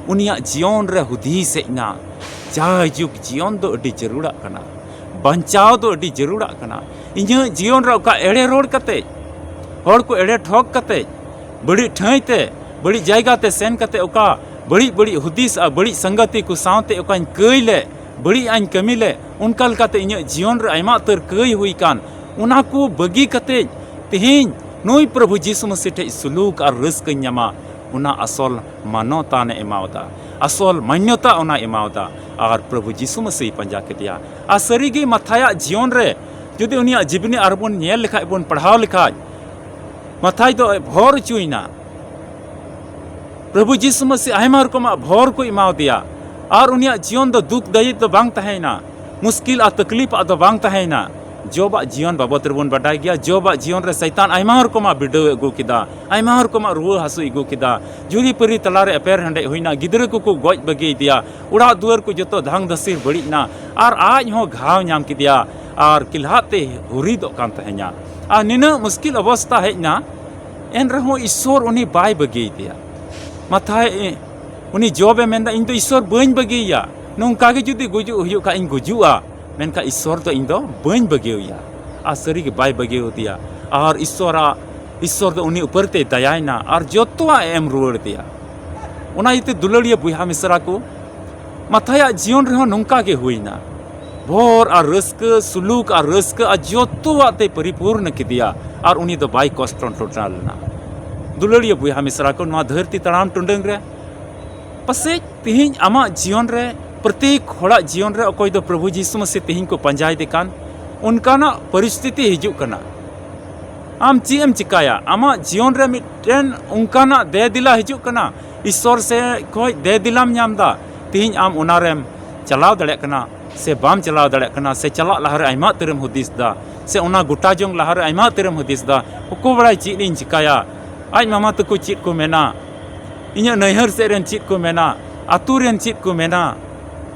ᱩᱱᱤᱭᱟᱜ ᱡᱤᱭᱚᱱ ᱨᱮ ᱦᱩᱫᱤᱥ ᱦᱮᱡ ᱮᱱᱟ, ᱡᱟᱭᱡᱩᱜᱽ ᱡᱤᱭᱚᱱ ᱫᱚ ᱟᱹᱰᱤ ᱡᱟᱹᱨᱩᱲᱟᱜ ᱠᱟᱱᱟ, ᱵᱟᱧᱪᱟᱣ ᱫᱚ ᱟᱹᱰᱤ ᱡᱟᱹᱨᱩᱲᱟᱜ ᱠᱟᱱᱟ᱾ ᱤᱧᱟᱹᱜ ᱡᱤᱭᱚᱱ ᱨᱮ ᱚᱠᱟ ᱮᱲᱮ ᱨᱚᱲ ᱠᱟᱛᱮ, ᱦᱚᱲ ᱠᱚ ᱮᱲᱮ ᱴᱷᱚᱠ ᱠᱟᱛᱮ, ᱵᱟᱹᱲᱤᱡ ᱴᱷᱟᱹᱭ ᱛᱮ, ᱵᱟᱹᱲᱤᱡ ᱡᱟᱭᱜᱟ ᱛᱮ ᱥᱮᱱ ᱠᱟᱛᱮ ᱚᱠᱟ ᱵᱟᱹᱲᱤᱡ ᱵᱟᱹᱲᱤᱡ ᱦᱩᱫᱤᱥ ᱟᱨ ᱵᱟᱹᱲᱤᱡ ᱥᱟᱝᱜᱟᱛᱤ ᱠᱚ ᱥᱟᱶᱛᱮ ᱚᱠᱟᱧ ᱠᱟᱹᱭ ᱞᱮ, ᱵᱟᱹᱲᱤᱡ ᱟᱧ ᱠᱟᱹᱢᱤ ᱞᱮ, ᱚᱱᱠᱟ ᱞᱮᱠᱟᱛᱮ ᱤᱧᱟᱹᱜ ᱡᱤᱭᱚᱱ ᱨᱮ ᱟᱭᱢᱟ ᱩᱛᱟᱹᱨ ᱠᱟᱹᱭ ᱦᱩᱭ ᱠᱟᱱ, ᱚᱱᱟ ᱠᱚ ᱵᱟᱹᱜᱤ ᱠᱟᱛᱮ ᱛᱮᱦᱮᱧ ᱱᱩᱭ ᱯᱨᱚᱵᱷᱩ ᱡᱤᱥᱩ ᱢᱟᱹᱥᱤ ᱴᱷᱮᱡ ᱥᱩᱞᱩᱠ ᱟᱨ ᱨᱟᱹᱥᱠᱟᱹᱧ ᱧᱟᱢᱟ, ᱚᱱᱟ ᱟᱥᱚᱞ ᱢᱟᱱᱚᱛᱟᱱᱮ ᱮᱢᱟᱣᱫᱟ, ᱟᱥᱚᱞ ᱢᱟᱱᱭᱚᱛᱟ ᱚᱱᱟᱭ ᱮᱢᱟᱣᱫᱟ᱾ ᱟᱨ ᱯᱨᱚᱵᱷᱩ ᱡᱤᱥᱩ ᱢᱟᱹᱥᱤᱭ ᱯᱟᱸᱡᱟ ᱠᱮᱫᱮᱭᱟ᱾ ᱟᱨ ᱥᱟᱹᱨᱤᱜᱮ ᱢᱟᱛᱷᱟᱭᱟᱜ ᱡᱤᱭᱚᱱ ᱨᱮ ᱡᱩᱫᱤ ᱩᱱᱤᱭᱟᱜ ᱡᱤᱵᱽᱱᱤ ᱟᱨᱵᱚᱱ ᱧᱮᱞ ᱞᱮᱠᱷᱟᱡ, ᱵᱚᱱ ᱯᱟᱲᱦᱟᱣ ᱞᱮᱠᱷᱟᱡ, ᱢᱟᱛᱷᱟᱭ ᱫᱚ ᱵᱷᱚᱨ ᱦᱚᱪᱚᱭᱮᱱᱟ᱾ ᱯᱨᱚᱵᱷᱩ ᱡᱤᱥᱩ ᱢᱟᱹᱥᱤ ᱟᱭᱢᱟ ᱨᱚᱠᱚᱢᱟᱜ ᱵᱷᱚᱨ ᱠᱚ ᱮᱢᱟᱣᱫᱮᱭᱟ᱾ ᱟᱨ ᱩᱱᱤᱭᱟᱜ ᱡᱤᱭᱚᱱ ᱫᱚ ᱫᱩᱠ ᱫᱟᱭᱤᱛ ᱫᱚ ᱵᱟᱝ ᱛᱟᱦᱮᱸᱭᱮᱱᱟ, ᱢᱩᱥᱠᱤᱞ ᱟᱨ ᱛᱟᱠᱞᱤᱯ ᱟᱜ ᱫᱚ ᱵᱟᱝ ᱛᱟᱦᱮᱸᱭᱮᱱᱟ᱾ ᱡᱚᱵᱟᱜ ᱡᱤᱭᱚᱱ ᱵᱟᱵᱚᱫ ᱨᱮᱵᱚᱱ ᱵᱟᱰᱟᱭ ᱜᱮᱭᱟ᱾ ᱡᱚᱵᱟᱜ ᱡᱤᱭᱚᱱ ᱨᱮ ᱥᱟᱭᱛᱟᱱ ᱟᱭᱢᱟ ᱨᱚᱠᱚᱢᱟᱜ ᱵᱤᱰᱟᱹᱣ ᱮ ᱟᱹᱜᱩ ᱠᱮᱫᱟ, ᱟᱭᱢᱟ ᱨᱚᱠᱚᱢᱟᱜ ᱨᱩᱣᱟᱹ ᱦᱟᱹᱥᱩᱭ ᱟᱹᱜᱩ ᱠᱮᱫᱟ, ᱡᱩᱨᱤ ᱯᱟᱹᱨᱤ ᱛᱟᱞᱟᱨᱮ ᱮᱯᱮᱨ ᱦᱮᱸᱰᱮᱡ ᱦᱩᱭᱱᱟ, ᱜᱤᱫᱽᱨᱟᱹ ᱠᱚᱠᱚ ᱜᱚᱡ ᱵᱟᱹᱜᱤᱭᱮᱫᱮᱭᱟ, ᱚᱲᱟᱜ ᱫᱩᱣᱟᱹᱨ ᱠᱚ ᱡᱚᱛᱚ ᱫᱷᱟᱝ ᱫᱷᱟᱹᱥᱤᱨ ᱵᱟᱹᱲᱤᱡ ᱮᱱᱟ, ᱟᱨ ᱟᱡ ᱦᱚᱸ ᱜᱷᱟᱣ ᱧᱟᱢ ᱠᱮᱫᱮᱭᱟ, ᱟᱨ ᱠᱤᱞᱦᱟᱫ ᱛᱮ ᱦᱩᱨᱤᱫᱚᱜ ᱠᱟᱱ ᱛᱟᱦᱮᱸᱧᱟ᱾ ᱟᱨ ᱱᱤᱱᱟᱹᱜ ᱢᱩᱥᱠᱤᱞ ᱚᱵᱚᱥᱛᱟ ᱦᱮᱡ ᱮᱱᱟ, ᱮᱱ ᱨᱮᱦᱚᱸ ᱤᱥᱥᱚᱨ ᱩᱱᱤ ᱵᱟᱭ ᱵᱟᱹᱜᱤᱭᱮᱫᱮᱭᱟ᱾ ᱢᱟᱛᱷᱟᱭ, ᱩᱱᱤ ᱡᱚᱵᱮ ᱢᱮᱱᱫᱟ, "ᱤᱧ ᱫᱚ ᱤᱥᱥᱚᱨ ᱵᱟᱹᱧ ᱵᱟᱹᱜᱤᱭᱮᱭᱟ, ᱱᱚᱝᱠᱟ ᱜᱮ ᱡᱩᱫᱤ ᱜᱩᱡᱩᱜ ᱦᱩᱭᱩᱜ ᱠᱷᱟᱡ ᱤᱧ ᱜᱩᱡᱩᱜᱼᱟ, ᱢᱮᱱᱠᱷᱟᱱ ᱤᱥᱥᱚᱨ ᱫᱚ ᱤᱧ ᱫᱚ ᱵᱟᱹᱧ ᱵᱟᱹᱜᱤᱭᱮᱭᱟ᱾" ᱟᱨ ᱥᱟᱹᱨᱤᱜᱮ ᱵᱟᱭ ᱵᱟᱹᱜᱤᱭᱟᱫᱮᱭᱟ᱾ ᱟᱨ ᱤᱥᱥᱚᱨᱟᱜ, ᱤᱥᱥᱚᱨ ᱫᱚ ᱩᱱᱤ ᱩᱯᱟᱹᱨ ᱛᱮᱭ ᱫᱟᱭᱟᱭᱮᱱᱟ ᱟᱨ ᱡᱚᱛᱚᱣᱟᱜ ᱮ ᱮᱢ ᱨᱩᱣᱟᱹᱲ ᱟᱫᱮᱭᱟ᱾ ᱚᱱᱟ ᱤᱭᱟᱹᱛᱮ ᱫᱩᱞᱟᱹᱲᱤᱭᱟᱹ ᱵᱚᱭᱦᱟ ᱢᱤᱥᱨᱟ ᱠᱚ, ᱢᱟᱛᱷᱟᱭᱟᱜ ᱡᱤᱭᱚᱱ ᱨᱮᱦᱚᱸ ᱱᱚᱝᱠᱟ ᱜᱮ ᱦᱩᱭᱱᱟ᱾ ᱵᱷᱚᱨ ᱟᱨ ᱨᱟᱹᱥᱠᱟᱹ, ᱥᱩᱞᱩᱠ ᱟᱨ ᱨᱟᱹᱥᱠᱟᱹ ᱟᱨ ᱡᱚᱛᱚᱣᱟᱜ ᱛᱮᱭ ᱯᱚᱨᱤᱯᱩᱨᱱᱚ ᱠᱮᱫᱮᱭᱟ, ᱟᱨ ᱩᱱᱤ ᱫᱚ ᱵᱟᱭ ᱠᱚᱥᱴᱚ ᱴᱚᱴᱨᱟ ᱞᱮᱱᱟ᱾ ᱫᱩᱞᱟᱹᱲᱤᱭᱟᱹ ᱵᱚᱭᱦᱟ ᱢᱤᱥᱨᱟ ᱠᱚ, ᱱᱚᱣᱟ ᱫᱷᱟᱹᱨᱛᱤ ᱛᱟᱲᱟᱢ ᱴᱩᱰᱟᱹᱝ ᱨᱮ ᱯᱟᱥᱮᱡ ᱛᱮᱦᱮᱧ ᱟᱢᱟᱜ ᱡᱤᱭᱚᱱ ᱨᱮ, ᱯᱨᱚᱛᱮᱠ ᱦᱚᱲᱟᱜ ᱡᱤᱭᱚᱱ ᱨᱮ, ᱚᱠᱚᱭ ᱫᱚ ᱯᱨᱚᱵᱷᱩ ᱡᱤᱥᱩ ᱢᱟᱹᱥᱤ ᱛᱮᱦᱮᱧ ᱠᱚ ᱯᱟᱸᱡᱟᱭᱮᱫᱮ ᱠᱟᱱ, ᱚᱱᱠᱟᱱᱟᱜ ᱯᱚᱨᱤᱥᱛᱷᱤᱛᱤ ᱦᱤᱡᱩᱜ ᱠᱟᱱᱟ᱾ ᱟᱢ ᱪᱮᱫ ᱮᱢ ᱪᱤᱠᱟᱭᱟ? ᱟᱢᱟᱜ ᱡᱤᱭᱚᱱ ᱨᱮ ᱢᱤᱫᱴᱮᱱ ᱚᱱᱠᱟᱱᱟᱜ ᱫᱮ ᱫᱤᱞᱟ ᱦᱤᱡᱩᱜ ᱠᱟᱱᱟ, ᱤᱥᱥᱚᱨ ᱥᱮᱫ ᱠᱷᱚᱡ ᱫᱮ ᱫᱤᱞᱟᱢ ᱧᱟᱢ ᱮᱫᱟ᱾ ᱛᱮᱦᱮᱧ ᱟᱢ ᱚᱱᱟᱨᱮᱢ ᱪᱟᱞᱟᱣ ᱫᱟᱲᱮᱭᱟᱜ ᱠᱟᱱᱟ ᱥᱮ ᱵᱟᱢ ᱪᱟᱞᱟᱣ ᱫᱟᱲᱮᱭᱟᱜ ᱠᱟᱱᱟ, ᱥᱮ ᱪᱟᱞᱟᱜ ᱞᱟᱦᱟᱨᱮ ᱟᱭᱢᱟ ᱩᱛᱟᱹᱨᱮᱢ ᱦᱩᱫᱤᱥ ᱮᱫᱟ, ᱥᱮ ᱚᱱᱟ ᱜᱚᱴᱟ ᱡᱚᱝ ᱞᱟᱦᱟᱨᱮ ᱟᱭᱢᱟ ᱩᱛᱟᱹᱨᱮᱢ ᱦᱩᱫᱤᱥ ᱮᱫᱟ, ᱚᱠᱚᱭ ᱵᱟᱲᱟᱭ ᱪᱮᱫ ᱤᱧ ᱪᱤᱠᱟᱭᱟ, ᱟᱡ ᱢᱟᱢᱟ ᱛᱟᱠᱚ ᱪᱮᱫ ᱠᱚ ᱢᱮᱱᱟ, ᱤᱧᱟᱹᱜ ᱱᱟᱹᱭᱦᱟᱹᱨ ᱥᱮᱫ ᱨᱮᱱ ᱪᱮᱫ ᱠᱚ ᱢᱮᱱᱟ, ᱟᱛᱳ ᱨᱮᱱ ᱪᱮᱫ ᱠᱚ ᱢᱮᱱᱟ,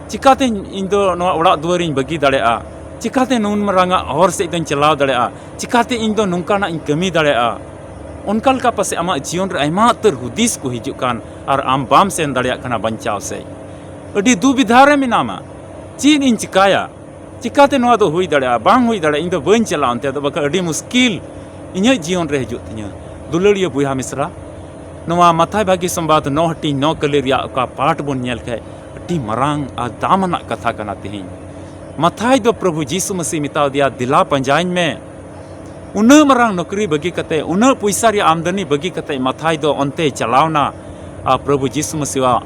ᱪᱤᱠᱟᱛᱮ ᱤᱧ ᱫᱚ ᱱᱚᱣᱟ ᱚᱲᱟᱜ ᱫᱩᱣᱟᱹᱨᱤᱧ ᱵᱟᱹᱜᱤ ᱫᱟᱲᱮᱭᱟᱜᱼᱟ, ᱪᱤᱠᱟᱛᱮ ᱱᱩᱱ ᱢᱟᱨᱟᱝᱟᱜ ᱦᱚᱨ ᱥᱮᱫ ᱫᱚᱧ ᱪᱟᱞᱟᱣ ᱫᱟᱲᱮᱭᱟᱜᱼᱟ, ᱪᱤᱠᱟᱛᱮ ᱤᱧ ᱫᱚ ᱱᱚᱝᱠᱟᱱᱟᱜ ᱤᱧ ᱠᱟᱹᱢᱤ ᱫᱟᱲᱮᱭᱟᱜᱼᱟ, ᱚᱱᱠᱟ ᱞᱮᱠᱟ ᱯᱟᱥᱮᱡ ᱟᱢᱟᱜ ᱡᱤᱭᱚᱱ ᱨᱮ ᱟᱭᱢᱟ ᱩᱛᱟᱹᱨ ᱦᱩᱫᱤᱥ ᱠᱚ ᱦᱤᱡᱩᱜ ᱠᱟᱱ ᱟᱨ ᱟᱢ ᱵᱟᱢ ᱥᱮᱱ ᱫᱟᱲᱮᱭᱟᱜ ᱠᱟᱱᱟ ᱵᱟᱧᱪᱟᱣ ᱥᱮᱫ᱾ ᱟᱹᱰᱤ ᱫᱩᱵᱤᱫᱷᱟ ᱨᱮ ᱢᱮᱱᱟᱢᱟ, ᱪᱮᱫ ᱤᱧ ᱪᱤᱠᱟᱭᱟ? ᱪᱤᱠᱟᱛᱮ ᱱᱚᱣᱟ ᱫᱚ ᱦᱩᱭ ᱫᱟᱲᱮᱭᱟᱜᱼᱟ? ᱵᱟᱝ ᱦᱩᱭ ᱫᱟᱲᱮᱭᱟᱜᱼᱟ, ᱤᱧ ᱫᱚ ᱵᱟᱹᱧ ᱪᱟᱞᱟᱜᱼᱟ ᱚᱱᱛᱮ ᱫᱚ, ᱵᱟᱠᱷᱟᱱ ᱟᱹᱰᱤ ᱢᱩᱥᱠᱤᱞ ᱤᱧᱟᱹᱜ ᱡᱤᱭᱚᱱ ᱨᱮ ᱦᱤᱡᱩᱜ ᱛᱤᱧᱟᱹ᱾ ᱫᱩᱞᱟᱹᱲᱤᱭᱟᱹ ᱵᱚᱭᱦᱟ ᱢᱤᱥᱨᱟ, ᱱᱚᱣᱟ ᱢᱟᱛᱷᱟᱭ ᱵᱷᱟᱹᱜᱤ ᱥᱚᱢᱵᱟᱫ ᱱᱚ ᱦᱟᱹᱴᱤᱧ ᱱᱚ ᱠᱟᱹᱞᱤ ᱨᱮᱭᱟᱜ ᱚᱠᱟ ᱯᱟᱴ ᱵᱚᱱ ᱧᱮᱞ ᱠᱷᱟᱡ, ᱟᱹᱰᱤ ᱢᱟᱨᱟᱝ ᱟᱨ ᱫᱟᱢᱟᱱᱟᱜ ᱠᱟᱛᱷᱟ ᱠᱟᱱᱟ ᱛᱤᱦᱤᱧ᱾ ᱢᱟᱛᱷᱟᱭ ᱫᱚ ᱯᱨᱚᱵᱷᱩ ᱡᱤᱥᱩ ᱢᱟᱹᱥᱤ ᱢᱮᱛᱟᱣ ᱫᱮᱭᱟ, "ᱫᱮᱞᱟ ᱯᱟᱸᱡᱟᱧ ᱢᱮ, ᱩᱱᱟᱹᱜ ᱢᱟᱨᱟᱝ ᱱᱚᱠᱨᱤ ᱵᱟᱹᱜᱤ ᱠᱟᱛᱮ, ᱩᱱᱟᱹᱜ ᱯᱚᱭᱥᱟ ᱨᱮᱭᱟᱜ ᱟᱢᱫᱟᱱᱤ ᱵᱟᱹᱜᱤ ᱠᱟᱛᱮ ᱢᱟᱛᱷᱟᱭ ᱫᱚ ᱚᱱᱛᱮᱭ ᱪᱟᱞᱟᱣᱱᱟ ᱟᱨ ᱯᱨᱚᱵᱷᱩ ᱡᱤᱥᱩ ᱢᱟᱹᱥᱤᱣᱟᱜ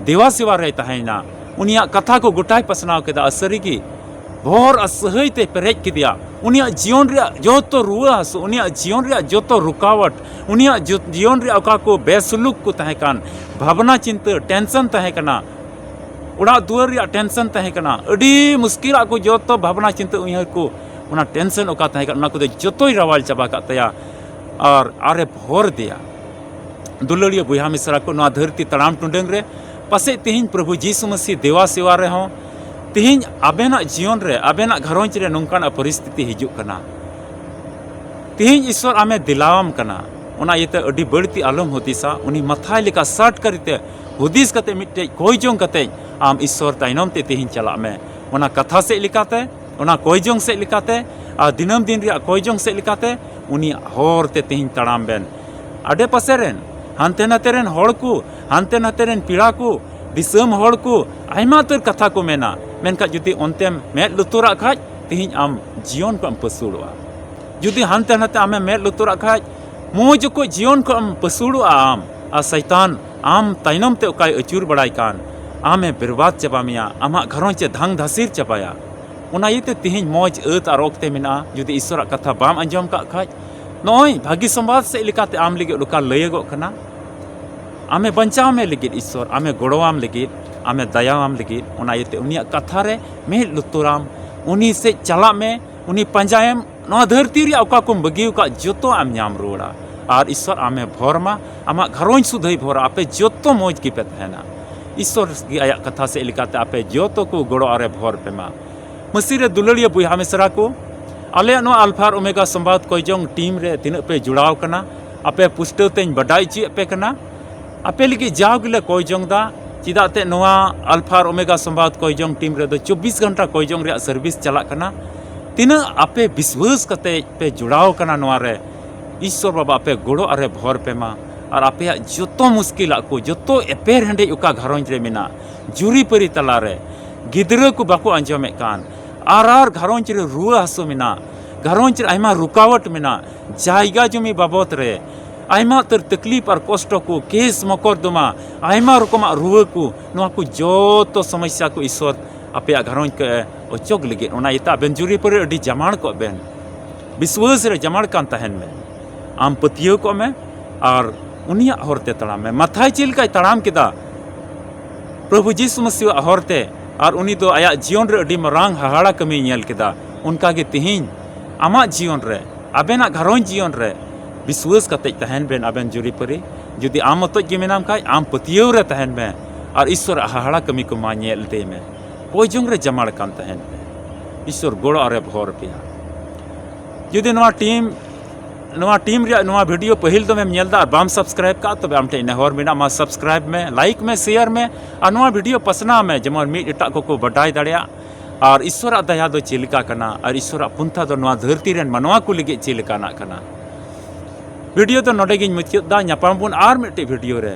ᱫᱮᱣᱟ ᱥᱮᱣᱟ ᱨᱮᱭ ᱛᱟᱦᱮᱸᱭᱮᱱᱟ, ᱩᱱᱤᱭᱟᱜ ᱠᱟᱛᱷᱟ ᱠᱚ ᱜᱚᱴᱟᱭ ᱯᱟᱥᱱᱟᱣ ᱠᱮᱫᱟ᱾ ᱟᱨ ᱥᱟᱹᱨᱤᱜᱮ ᱵᱷᱚᱨ ᱟᱨ ᱥᱟᱹᱦᱟᱹᱭ ᱛᱮ ᱯᱮᱨᱮᱡ ᱠᱮᱫᱮᱭᱟ᱾ ᱩᱱᱤᱭᱟᱜ ᱡᱤᱭᱚᱱ ᱨᱮᱭᱟᱜ ᱡᱚᱛᱚ ᱨᱩᱣᱟᱹ ᱦᱟᱹᱥᱩ, ᱩᱱᱤᱭᱟᱜ ᱡᱤᱭᱚᱱ ᱨᱮᱭᱟᱜ ᱡᱚᱛᱚ ᱨᱩᱠᱟᱣᱟᱴ, ᱩᱱᱤᱭᱟᱜ ᱡᱚ-, ᱡᱤᱭᱚᱱ ᱨᱮᱭᱟᱜ ᱚᱠᱟ ᱠᱚ ᱵᱮᱥᱩᱞᱩᱠ ᱠᱚ ᱛᱟᱦᱮᱸ ᱠᱟᱱ, ᱵᱷᱟᱵᱽᱱᱟ ᱪᱤᱱᱛᱟᱹ, ᱴᱮᱱᱥᱚᱱ ᱛᱟᱦᱮᱸ ᱠᱟᱱᱟ, ᱚᱲᱟᱜ ᱫᱩᱣᱟᱹᱨ ᱨᱮᱭᱟᱜ ᱴᱮᱱᱥᱚᱱ ᱛᱟᱦᱮᱸ ᱠᱟᱱᱟ, ᱟᱹᱰᱤ ᱢᱩᱥᱠᱤᱞᱟᱜ ᱠᱚ ᱡᱚᱛᱚ ᱵᱷᱟᱵᱽᱱᱟ ᱪᱤᱱᱛᱟᱹ ᱩᱭᱦᱟᱹᱨ ᱠᱚ, ᱚᱱᱟ ᱴᱮᱱᱥᱚᱱ ᱚᱠᱟ ᱛᱟᱦᱮᱸ ᱠᱟᱱᱟ, ᱚᱱᱟ ᱠᱚᱫᱚ ᱡᱚᱛᱚᱭ ᱨᱟᱣᱟᱞ ᱪᱟᱵᱟ ᱠᱟᱜ ᱛᱟᱭᱟ ᱟᱨ ᱟᱨᱮ ᱵᱷᱚᱨ ᱤᱫᱤᱭᱟ᱾ ᱫᱩᱞᱟᱹᱲᱤᱭᱟᱹ ᱵᱚᱭᱦᱟ ᱢᱤᱥᱨᱟ ᱠᱚ, ᱱᱚᱣᱟ ᱫᱷᱟᱹᱨᱛᱤ ᱛᱟᱲᱟᱢ ᱴᱩᱰᱟᱹᱝ ᱨᱮ ᱯᱟᱥᱮᱡ ᱛᱤᱦᱤᱧ ᱯᱨᱚᱵᱷᱩ ᱡᱤᱥᱩ ᱢᱟᱹᱥᱤ ᱫᱮᱣᱟ ᱥᱮᱣᱟ ᱨᱮᱦᱚᱸ, ᱛᱤᱦᱤᱧ ᱟᱵᱮᱱᱟᱜ ᱡᱤᱭᱚᱱ ᱨᱮ, ᱟᱵᱮᱱᱟᱜ ᱜᱷᱟᱨᱚᱸᱡᱽ ᱨᱮ ᱱᱚᱝᱠᱟᱱᱟᱜ ᱯᱚᱨᱤᱥᱛᱷᱤᱛᱤ ᱦᱤᱡᱩᱜ ᱠᱟᱱᱟ᱾ ᱛᱤᱦᱤᱧ ᱤᱥᱥᱚᱨ ᱟᱢᱮ ᱫᱮᱞᱟᱣᱟᱢ ᱠᱟᱱᱟ᱾ ᱚᱱᱟ ᱤᱭᱟᱹᱛᱮ ᱟᱹᱰᱤ ᱵᱟᱹᱲᱛᱤ ᱟᱞᱚᱢ ᱦᱩᱫᱤᱥᱟ᱾ ᱩᱱᱤ ᱢᱟᱛᱷᱟᱭ ᱞᱮᱠᱟ ᱥᱟᱴ ᱠᱟᱹᱨᱤᱛᱮ ᱦᱩᱫᱤᱥ ᱠᱟᱛᱮ ᱢᱤᱫᱴᱮᱡ ᱠᱚᱭ ᱡᱚᱝ ᱠᱟᱛᱮ ᱟᱢ ᱤᱥᱥᱚᱨ ᱛᱟᱭᱱᱚᱢ ᱛᱮ ᱛᱤᱦᱤᱧ ᱪᱟᱞᱟᱜ ᱢᱮ᱾ ᱚᱱᱟ ᱠᱟᱛᱷᱟ ᱥᱮᱫ ᱞᱮᱠᱟᱛᱮ, ᱚᱱᱟ ᱠᱚᱭ ᱡᱚᱝ ᱥᱮᱫ ᱞᱮᱠᱟᱛᱮ, ᱟᱨ ᱫᱤᱱᱟᱹᱢ ᱫᱤᱱ ᱨᱮᱭᱟᱜ ᱠᱚᱭ ᱡᱚᱝ ᱥᱮᱫ ᱞᱮᱠᱟᱛᱮ ᱩᱱᱤᱭᱟᱜ ᱦᱚᱨ ᱛᱮ ᱛᱤᱦᱤᱧ ᱛᱟᱲᱟᱢ ᱵᱮᱱ᱾ ᱟᱰᱮ ᱯᱟᱥᱮ ᱨᱮᱱ, ᱦᱟᱱᱛᱮ ᱱᱟᱛᱮ ᱨᱮᱱ ᱦᱚᱲ ᱠᱚ, ᱦᱟᱱᱛᱮ ᱱᱟᱛᱮ ᱨᱮᱱ ᱯᱮᱲᱟ ᱠᱚ, ᱫᱤᱥᱚᱢ ᱦᱚᱲ ᱠᱚ ᱟᱭᱢᱟ ᱩᱛᱟᱹᱨ ᱠᱟᱛᱷᱟ ᱠᱚ ᱢᱮᱱᱟ, ᱢᱮᱱᱠᱷᱟᱱ ᱡᱩᱫᱤ ᱚᱱᱛᱮᱢ ᱢᱮᱫ ᱞᱩᱛᱩᱨᱟᱜ ᱠᱷᱟᱡ, ᱛᱤᱦᱤᱧ ᱟᱢ ᱡᱤᱭᱚᱱ ᱠᱷᱚᱱ ᱮᱢ ᱯᱟᱹᱥᱩᱲᱚᱜᱼᱟ᱾ ᱡᱩᱫᱤ ᱦᱟᱱᱛᱮ ᱱᱟᱛᱮ ᱟᱢᱮᱢ ᱢᱮᱫ ᱞᱩᱛᱩᱨᱟᱜ ᱠᱷᱟᱡ, ᱢᱚᱡᱽ ᱚᱠᱚᱡ ᱡᱤᱭᱚᱱ ᱠᱷᱚᱱ ᱮᱢ ᱯᱟᱹᱥᱩᱲᱚᱜᱼᱟ ᱟᱢ᱾ ᱟᱨ ᱥᱟᱭᱛᱟᱱ ᱟᱢ ᱛᱟᱭᱱᱚᱢ ᱛᱮ ᱚᱠᱟᱭ ᱟᱹᱪᱩᱨ ᱵᱟᱲᱟᱭ ᱠᱟᱱ, ᱟᱢᱮ ᱵᱮᱨᱵᱟᱫ ᱪᱟᱵᱟ ᱢᱮᱭᱟ, ᱟᱢᱟᱜ ᱜᱷᱟᱨᱚᱸᱡᱽ ᱮ ᱫᱷᱟᱝ ᱫᱷᱟᱥᱤᱨ ᱪᱟᱵᱟᱭᱟ᱾ ᱚᱱᱟ ᱤᱭᱟᱹᱛᱮ ᱛᱤᱦᱤᱧ ᱢᱚᱡᱽ ᱟᱹᱛ ᱟᱨ ᱚᱠᱛᱮ ᱢᱮᱱᱟᱜᱼᱟ᱾ ᱡᱩᱫᱤ ᱤᱥᱥᱚᱨᱟᱜ ᱠᱟᱛᱷᱟ ᱵᱟᱢ ᱟᱸᱡᱚᱢ ᱠᱟᱜ ᱠᱷᱟᱡ, ᱱᱚᱜᱼᱚᱭ ᱵᱷᱟᱹᱜᱤ ᱥᱚᱢᱵᱟᱫ ᱥᱮᱫ ᱞᱮᱠᱟᱛᱮ ᱟᱢ ᱞᱟᱹᱜᱤᱫ ᱚᱠᱟ ᱞᱟᱹᱭᱟᱹᱜᱚᱜ ᱠᱟᱱᱟ, ᱟᱢᱮ ᱵᱟᱧᱪᱟᱣ ᱢᱮ ᱞᱟᱹᱜᱤᱫ ᱤᱥᱥᱚᱨ, ᱟᱢᱮ ᱜᱚᱲᱚᱣᱟᱢ ᱞᱟᱹᱜᱤᱫ, ᱟᱢᱮ ᱫᱟᱭᱟᱣᱟᱢ ᱞᱟᱹᱜᱤᱫ, ᱚᱱᱟ ᱤᱭᱟᱹᱛᱮ ᱩᱱᱤᱭᱟᱜ ᱠᱟᱛᱷᱟ ᱨᱮ ᱢᱮᱫ ᱞᱩᱛᱩᱨᱟᱢ, ᱩᱱᱤ ᱥᱮᱫ ᱪᱟᱞᱟᱜ ᱢᱮ, ᱩᱱᱤ ᱯᱟᱸᱡᱟᱭᱮᱢ᱾ ᱱᱚᱣᱟ ᱫᱷᱟᱹᱨᱛᱤ ᱨᱮᱭᱟᱜ ᱚᱠᱟ ᱠᱚᱢ ᱵᱟᱹᱜᱤ ᱟᱠᱟᱫ, ᱡᱚᱛᱚ ᱟᱢ ᱧᱟᱢ ᱨᱩᱣᱟᱹᱲᱟ᱾ ᱟᱨ ᱤᱥᱥᱚᱨ ᱟᱢᱮ ᱵᱷᱚᱨ ᱢᱟ, ᱟᱢᱟᱜ ᱜᱷᱟᱨᱚᱸᱡᱽ ᱥᱩᱫᱷᱟᱹᱭ ᱵᱷᱚᱨᱟ, ᱟᱯᱮ ᱡᱚᱛᱚ ᱢᱚᱡᱽ ᱜᱮᱯᱮ ᱛᱟᱦᱮᱱᱟ᱾ ᱤᱥᱥᱚᱨ ᱜᱮ ᱟᱭᱟᱜ ᱠᱟᱛᱷᱟ ᱥᱮᱫ ᱞᱮᱠᱟᱛᱮ ᱟᱯᱮ ᱡᱚᱛᱚ ᱠᱚ ᱜᱚᱲᱚ ᱟᱨᱮ ᱵᱷᱚᱨ ᱯᱮ ᱢᱟ᱾ ᱢᱟᱹᱥᱤ ᱨᱮ ᱫᱩᱞᱟᱹᱲᱤᱭᱟᱹ ᱵᱚᱭᱦᱟ ᱢᱤᱥᱨᱟ ᱠᱚ, ᱟᱞᱮᱭᱟᱜ ᱱᱚᱣᱟ ᱟᱞᱯᱷᱟ ᱟᱨ ᱳᱢᱮᱜᱟ ᱥᱚᱢᱵᱟᱫ ᱠᱚᱭ ᱡᱚᱝ ᱴᱤᱢ ᱨᱮ ᱛᱤᱱᱟᱹᱜ ᱯᱮ ᱡᱚᱲᱟᱣ ᱠᱟᱱᱟ, ᱟᱯᱮ ᱯᱩᱥᱴᱟᱹᱣ ᱛᱮᱧ ᱵᱟᱰᱟᱭ ᱦᱚᱪᱚᱭᱮᱫ ᱯᱮ ᱠᱟᱱᱟ᱾ ᱟᱯᱮ ᱞᱟᱹᱜᱤᱫ ᱡᱟᱣ ᱜᱮᱞᱮ ᱠᱚᱭ ᱡᱚᱝ ᱫᱟ, ᱪᱮᱫᱟᱜ ᱛᱮ ᱱᱚᱣᱟ ᱟᱞᱯᱷᱟ ᱟᱨ ᱳᱢᱮᱜᱟ ᱥᱚᱢᱵᱟᱫ ᱠᱚᱭ ᱡᱚᱝ ᱴᱤᱢ ᱨᱮᱫᱚ ᱪᱚᱵᱵᱤᱥ ᱜᱷᱚᱱᱴᱟ ᱠᱚᱭ ᱡᱚᱝ ᱨᱮᱭᱟᱜ ᱥᱟᱨᱵᱷᱤᱥ ᱪᱟᱞᱟᱜ ᱠᱟᱱᱟ᱾ ᱛᱤᱱᱟᱹᱜ ᱟᱯᱮ ᱵᱤᱥᱣᱟᱹᱥ ᱠᱟᱛᱮ ᱯᱮ ᱡᱚᱲᱟᱣ ᱠᱟᱱᱟ ᱱᱚᱣᱟ ᱨᱮ, ᱤᱥᱥᱚᱨ ᱵᱟᱵᱟ ᱟᱯᱮ ᱜᱚᱲᱚ ᱟᱨᱮ ᱵᱷᱚᱨ ᱯᱮ ᱢᱟ᱾ ᱟᱨ ᱟᱯᱮᱭᱟᱜ ᱡᱚᱛᱚ ᱢᱩᱥᱠᱤᱞᱟᱜ ᱠᱚ, ᱡᱚᱛᱚ ᱮᱯᱮᱨ ᱦᱮᱸᱰᱮᱡ ᱚᱠᱟ ᱜᱷᱟᱨᱚᱸᱡᱽ ᱨᱮ ᱢᱮᱱᱟᱜ, ᱡᱩᱨᱤᱯᱟᱹᱨᱤ ᱛᱟᱞᱟᱨᱮ ᱜᱤᱫᱽᱨᱟᱹ ᱠᱚ ᱵᱟᱠᱚ ᱟᱸᱡᱚᱢᱮᱫ ᱠᱟᱱ, ᱟᱨ ᱟᱨ ᱜᱷᱟᱨᱚᱸᱡᱽ ᱨᱮ ᱨᱩᱣᱟᱹ ᱦᱟᱹᱥᱩ ᱢᱮᱱᱟᱜ, ᱜᱷᱟᱨᱚᱸᱡᱽ ᱨᱮ ᱟᱭᱢᱟ ᱨᱩᱠᱟᱣᱟᱴ ᱢᱮᱱᱟᱜ, ᱡᱟᱭᱜᱟ ᱡᱚᱢᱤ ᱵᱟᱵᱚᱫ ᱨᱮ ᱟᱭᱢᱟ ᱩᱛᱟᱹᱨ ᱛᱟᱠᱞᱤᱯ ᱟᱨ ᱠᱚᱥᱴᱚ ᱠᱚ, ᱠᱮᱥ ᱢᱚᱠᱚᱨᱫᱚᱢᱟ, ᱟᱭᱢᱟ ᱨᱚᱠᱚᱢᱟᱜ ᱨᱩᱣᱟᱹ ᱠᱚ, ᱱᱚᱣᱟ ᱠᱚ ᱡᱚᱛᱚ ᱥᱚᱢᱚᱥᱥᱟ ᱠᱚ ᱤᱥᱥᱚᱨ ᱟᱯᱮᱭᱟᱜ ᱜᱷᱟᱨᱚᱸᱡᱽ ᱠᱚ ᱚᱪᱚᱜ ᱞᱟᱹᱜᱤᱫ᱾ ᱚᱱᱟ ᱤᱭᱟᱹᱛᱮ ᱟᱵᱮᱱ ᱡᱩᱨᱤᱯᱟᱹᱨᱤ ᱟᱹᱰᱤ ᱡᱟᱢᱟᱲ ᱠᱚᱜ ᱵᱮᱱ, ᱵᱤᱥᱣᱟᱹᱥ ᱨᱮ ᱡᱟᱢᱟᱲ ᱠᱟᱱ ᱛᱟᱦᱮᱱ ᱵᱮᱱ᱾ ᱟᱢ ᱯᱟᱹᱛᱭᱟᱹᱣ ᱠᱚᱜ ᱢᱮ ᱟᱨ ᱩᱱᱤᱭᱟᱜ ᱦᱚᱨ ᱛᱮ ᱛᱟᱲᱟᱢ ᱢᱮ᱾ ᱢᱟᱛᱷᱟᱭ ᱪᱮᱫ ᱞᱮᱠᱟᱭ ᱛᱟᱲᱟᱢ ᱠᱮᱫᱟ, ᱯᱨᱚᱵᱷᱩ ᱡᱤᱥᱩ ᱢᱟᱹᱥᱤᱦᱟᱜ ᱦᱚᱨ ᱛᱮ, ᱟᱨ ᱩᱱᱤ ᱫᱚ ᱟᱭᱟᱜ ᱡᱤᱭᱚᱱ ᱨᱮ ᱟᱹᱰᱤ ᱢᱟᱨᱟᱝ ᱦᱟᱦᱟᱲᱟ ᱠᱟᱹᱢᱤᱭ ᱧᱮᱞ ᱠᱮᱫᱟ, ᱚᱱᱠᱟ ᱜᱮ ᱛᱤᱦᱤᱧ ᱟᱢᱟᱜ ᱡᱤᱭᱚᱱ ᱨᱮ, ᱟᱵᱮᱱᱟᱜ ᱜᱷᱟᱨᱚᱸᱡᱽ ᱡᱤᱭᱚᱱ ᱨᱮ ᱵᱤᱥᱣᱟᱹᱥ ᱠᱟᱛᱮᱡ ᱛᱟᱦᱮᱱ ᱵᱮᱱ ᱟᱵᱮᱱ ᱡᱩᱨᱤᱯᱟᱹᱨᱤ᱾ ᱡᱩᱫᱤ ᱟᱢ ᱢᱚᱛᱚᱡ ᱜᱮ ᱢᱮᱱᱟᱢ ᱠᱷᱟᱡ, ᱟᱢ ᱯᱟᱹᱛᱭᱟᱹᱣ ᱨᱮ ᱛᱟᱦᱮᱱ ᱢᱮ ᱟᱨ ᱤᱥᱥᱚᱨᱟᱜ ᱦᱟᱦᱟᱲᱟ ᱠᱟᱹᱢᱤ ᱠᱚ ᱢᱟ ᱧᱮᱞ ᱤᱫᱤᱭ ᱢᱮ᱾ ᱠᱚᱭ ᱡᱚᱝ ᱨᱮ ᱡᱟᱢᱟᱲ ᱠᱟᱱ ᱛᱟᱦᱮᱱ ᱯᱮ᱾ ᱤᱥᱥᱚᱨ ᱜᱚᱲᱚ ᱟᱨᱮ ᱵᱷᱚᱨ ᱯᱮᱭᱟ᱾ ᱡᱩᱫᱤ ᱱᱚᱣᱟ ᱴᱤᱢ, ᱱᱚᱣᱟ ᱴᱤᱢ ᱨᱮᱭᱟᱜ ᱱᱚᱣᱟ ᱵᱷᱤᱰᱤᱭᱳ ᱯᱟᱹᱦᱤᱞ ᱫᱚᱢᱮᱢ ᱧᱮᱞ ᱮᱫᱟ ᱟᱨ ᱵᱟᱢ ᱥᱟᱵᱥᱠᱨᱟᱭᱤᱵ ᱠᱟᱜᱼᱟ, ᱛᱚᱵᱮ ᱟᱢ ᱴᱷᱮᱱ ᱱᱮᱦᱚᱨ ᱢᱮᱱᱟᱜᱼᱟ, ᱢᱟ ᱥᱟᱵᱥᱠᱨᱟᱭᱤᱵ ᱢᱮ, ᱞᱟᱭᱤᱠ ᱢᱮ, ᱥᱮᱭᱟᱨ ᱢᱮ, ᱟᱨ ᱱᱚᱣᱟ ᱵᱷᱤᱰᱤᱭᱳ ᱯᱟᱥᱱᱟᱣ ᱢᱮ, ᱡᱮᱢᱚᱱ ᱢᱤᱫ ᱮᱴᱟᱜ ᱠᱚᱠᱚ ᱵᱟᱰᱟᱭ ᱫᱟᱲᱮᱭᱟᱜ᱾ ᱟᱨ ᱤᱥᱥᱚᱨᱟᱜ ᱫᱟᱭᱟ ᱫᱚ ᱪᱮᱫ ᱞᱮᱠᱟ ᱠᱟᱱᱟ ᱟᱨ ᱤᱥᱥᱚᱨᱟᱜ ᱯᱚᱱᱛᱷᱟ ᱫᱚ ᱱᱚᱣᱟ ᱫᱷᱟᱹᱨᱛᱤ ᱨᱮᱱ ᱢᱟᱱᱣᱟ ᱠᱚ ᱞᱟᱹᱜᱤᱫ ᱪᱮᱫ ᱞᱮᱠᱟᱱᱟᱜ ᱠᱟᱱᱟ᱾ ᱵᱷᱤᱰᱤᱭᱳ ᱫᱚ ᱱᱚᱰᱮ ᱜᱤᱧ ᱢᱩᱪᱟᱹᱫ ᱫᱟ᱾ ᱧᱟᱯᱟᱢ ᱵᱚᱱ ᱟᱨ ᱢᱤᱫᱴᱮᱡ ᱵᱷᱤᱰᱤᱭᱳ ᱨᱮ᱾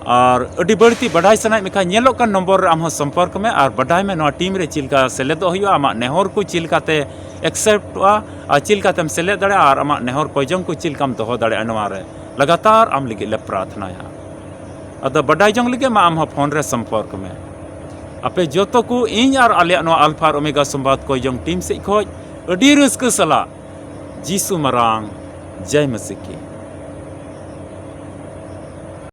ᱟᱨ ᱟᱹᱰᱤ ᱵᱟᱹᱲᱛᱤ ᱵᱟᱰᱟᱭ ᱥᱟᱱᱟᱭᱮᱫ ᱢᱮᱠᱷᱟᱱ, ᱧᱮᱞᱚᱜ ᱠᱟᱱ ᱱᱚᱢᱵᱚᱨ ᱨᱮ ᱟᱢ ᱦᱚᱸ ᱥᱚᱢᱯᱚᱨᱠ ᱢᱮ ᱟᱨ ᱵᱟᱰᱟᱭ ᱢᱮ ᱱᱚᱣᱟ ᱴᱤᱢ ᱨᱮ ᱪᱮᱫ ᱞᱮᱠᱟ ᱥᱮᱞᱮᱫᱚᱜ ᱦᱩᱭᱩᱜᱼᱟ, ᱟᱢᱟᱜ ᱱᱮᱦᱚᱨ ᱠᱚ ᱪᱮᱫ ᱞᱮᱠᱟᱛᱮ ᱮᱠᱥᱮᱯᱴᱚᱜᱼᱟ ᱟᱨ ᱪᱮᱫ ᱞᱮᱠᱟᱛᱮᱢ ᱥᱮᱞᱮᱫ ᱫᱟᱲᱮᱭᱟᱜᱼᱟ ᱟᱨ ᱟᱢᱟᱜ ᱱᱮᱦᱚᱨ ᱠᱚᱭ ᱡᱚᱝ ᱠᱚ ᱪᱮᱫ ᱞᱮᱠᱟᱢ ᱫᱚᱦᱚ ᱫᱟᱲᱮᱭᱟᱜᱼᱟ᱾ ᱱᱚᱣᱟ ᱨᱮ ᱞᱟᱜᱟᱛᱟᱨ ᱟᱢ ᱞᱟᱹᱜᱤᱫ ᱞᱮ ᱯᱨᱟᱨᱛᱷᱱᱟᱭᱟ᱾ ᱟᱫᱚ ᱵᱟᱰᱟᱭ ᱡᱚᱝ ᱞᱟᱹᱜᱤᱫ ᱢᱟ ᱟᱢ ᱦᱚᱸ ᱯᱷᱳᱱ ᱨᱮ ᱥᱚᱢᱯᱚᱨᱠ ᱢᱮ᱾ ᱟᱯᱮ ᱡᱚᱛᱚ ᱠᱚ ᱤᱧ ᱟᱨ ᱟᱞᱮᱭᱟᱜ ᱱᱚᱣᱟ ᱟᱞᱯᱷᱟ ᱟᱨ ᱳᱢᱮᱜᱟ ᱥᱚᱢᱵᱟᱫ ᱠᱚᱭ ᱡᱚᱝ ᱴᱤᱢ ᱥᱮᱫ ᱠᱷᱚᱡ ᱟᱹᱰᱤ ᱨᱟᱹᱥᱠᱟᱹ ᱥᱟᱞᱟᱜ ᱡᱤᱥᱩ ᱢᱟᱨᱟᱝ ᱡᱟᱭ ᱢᱟᱹᱥᱤ ᱠᱤ᱾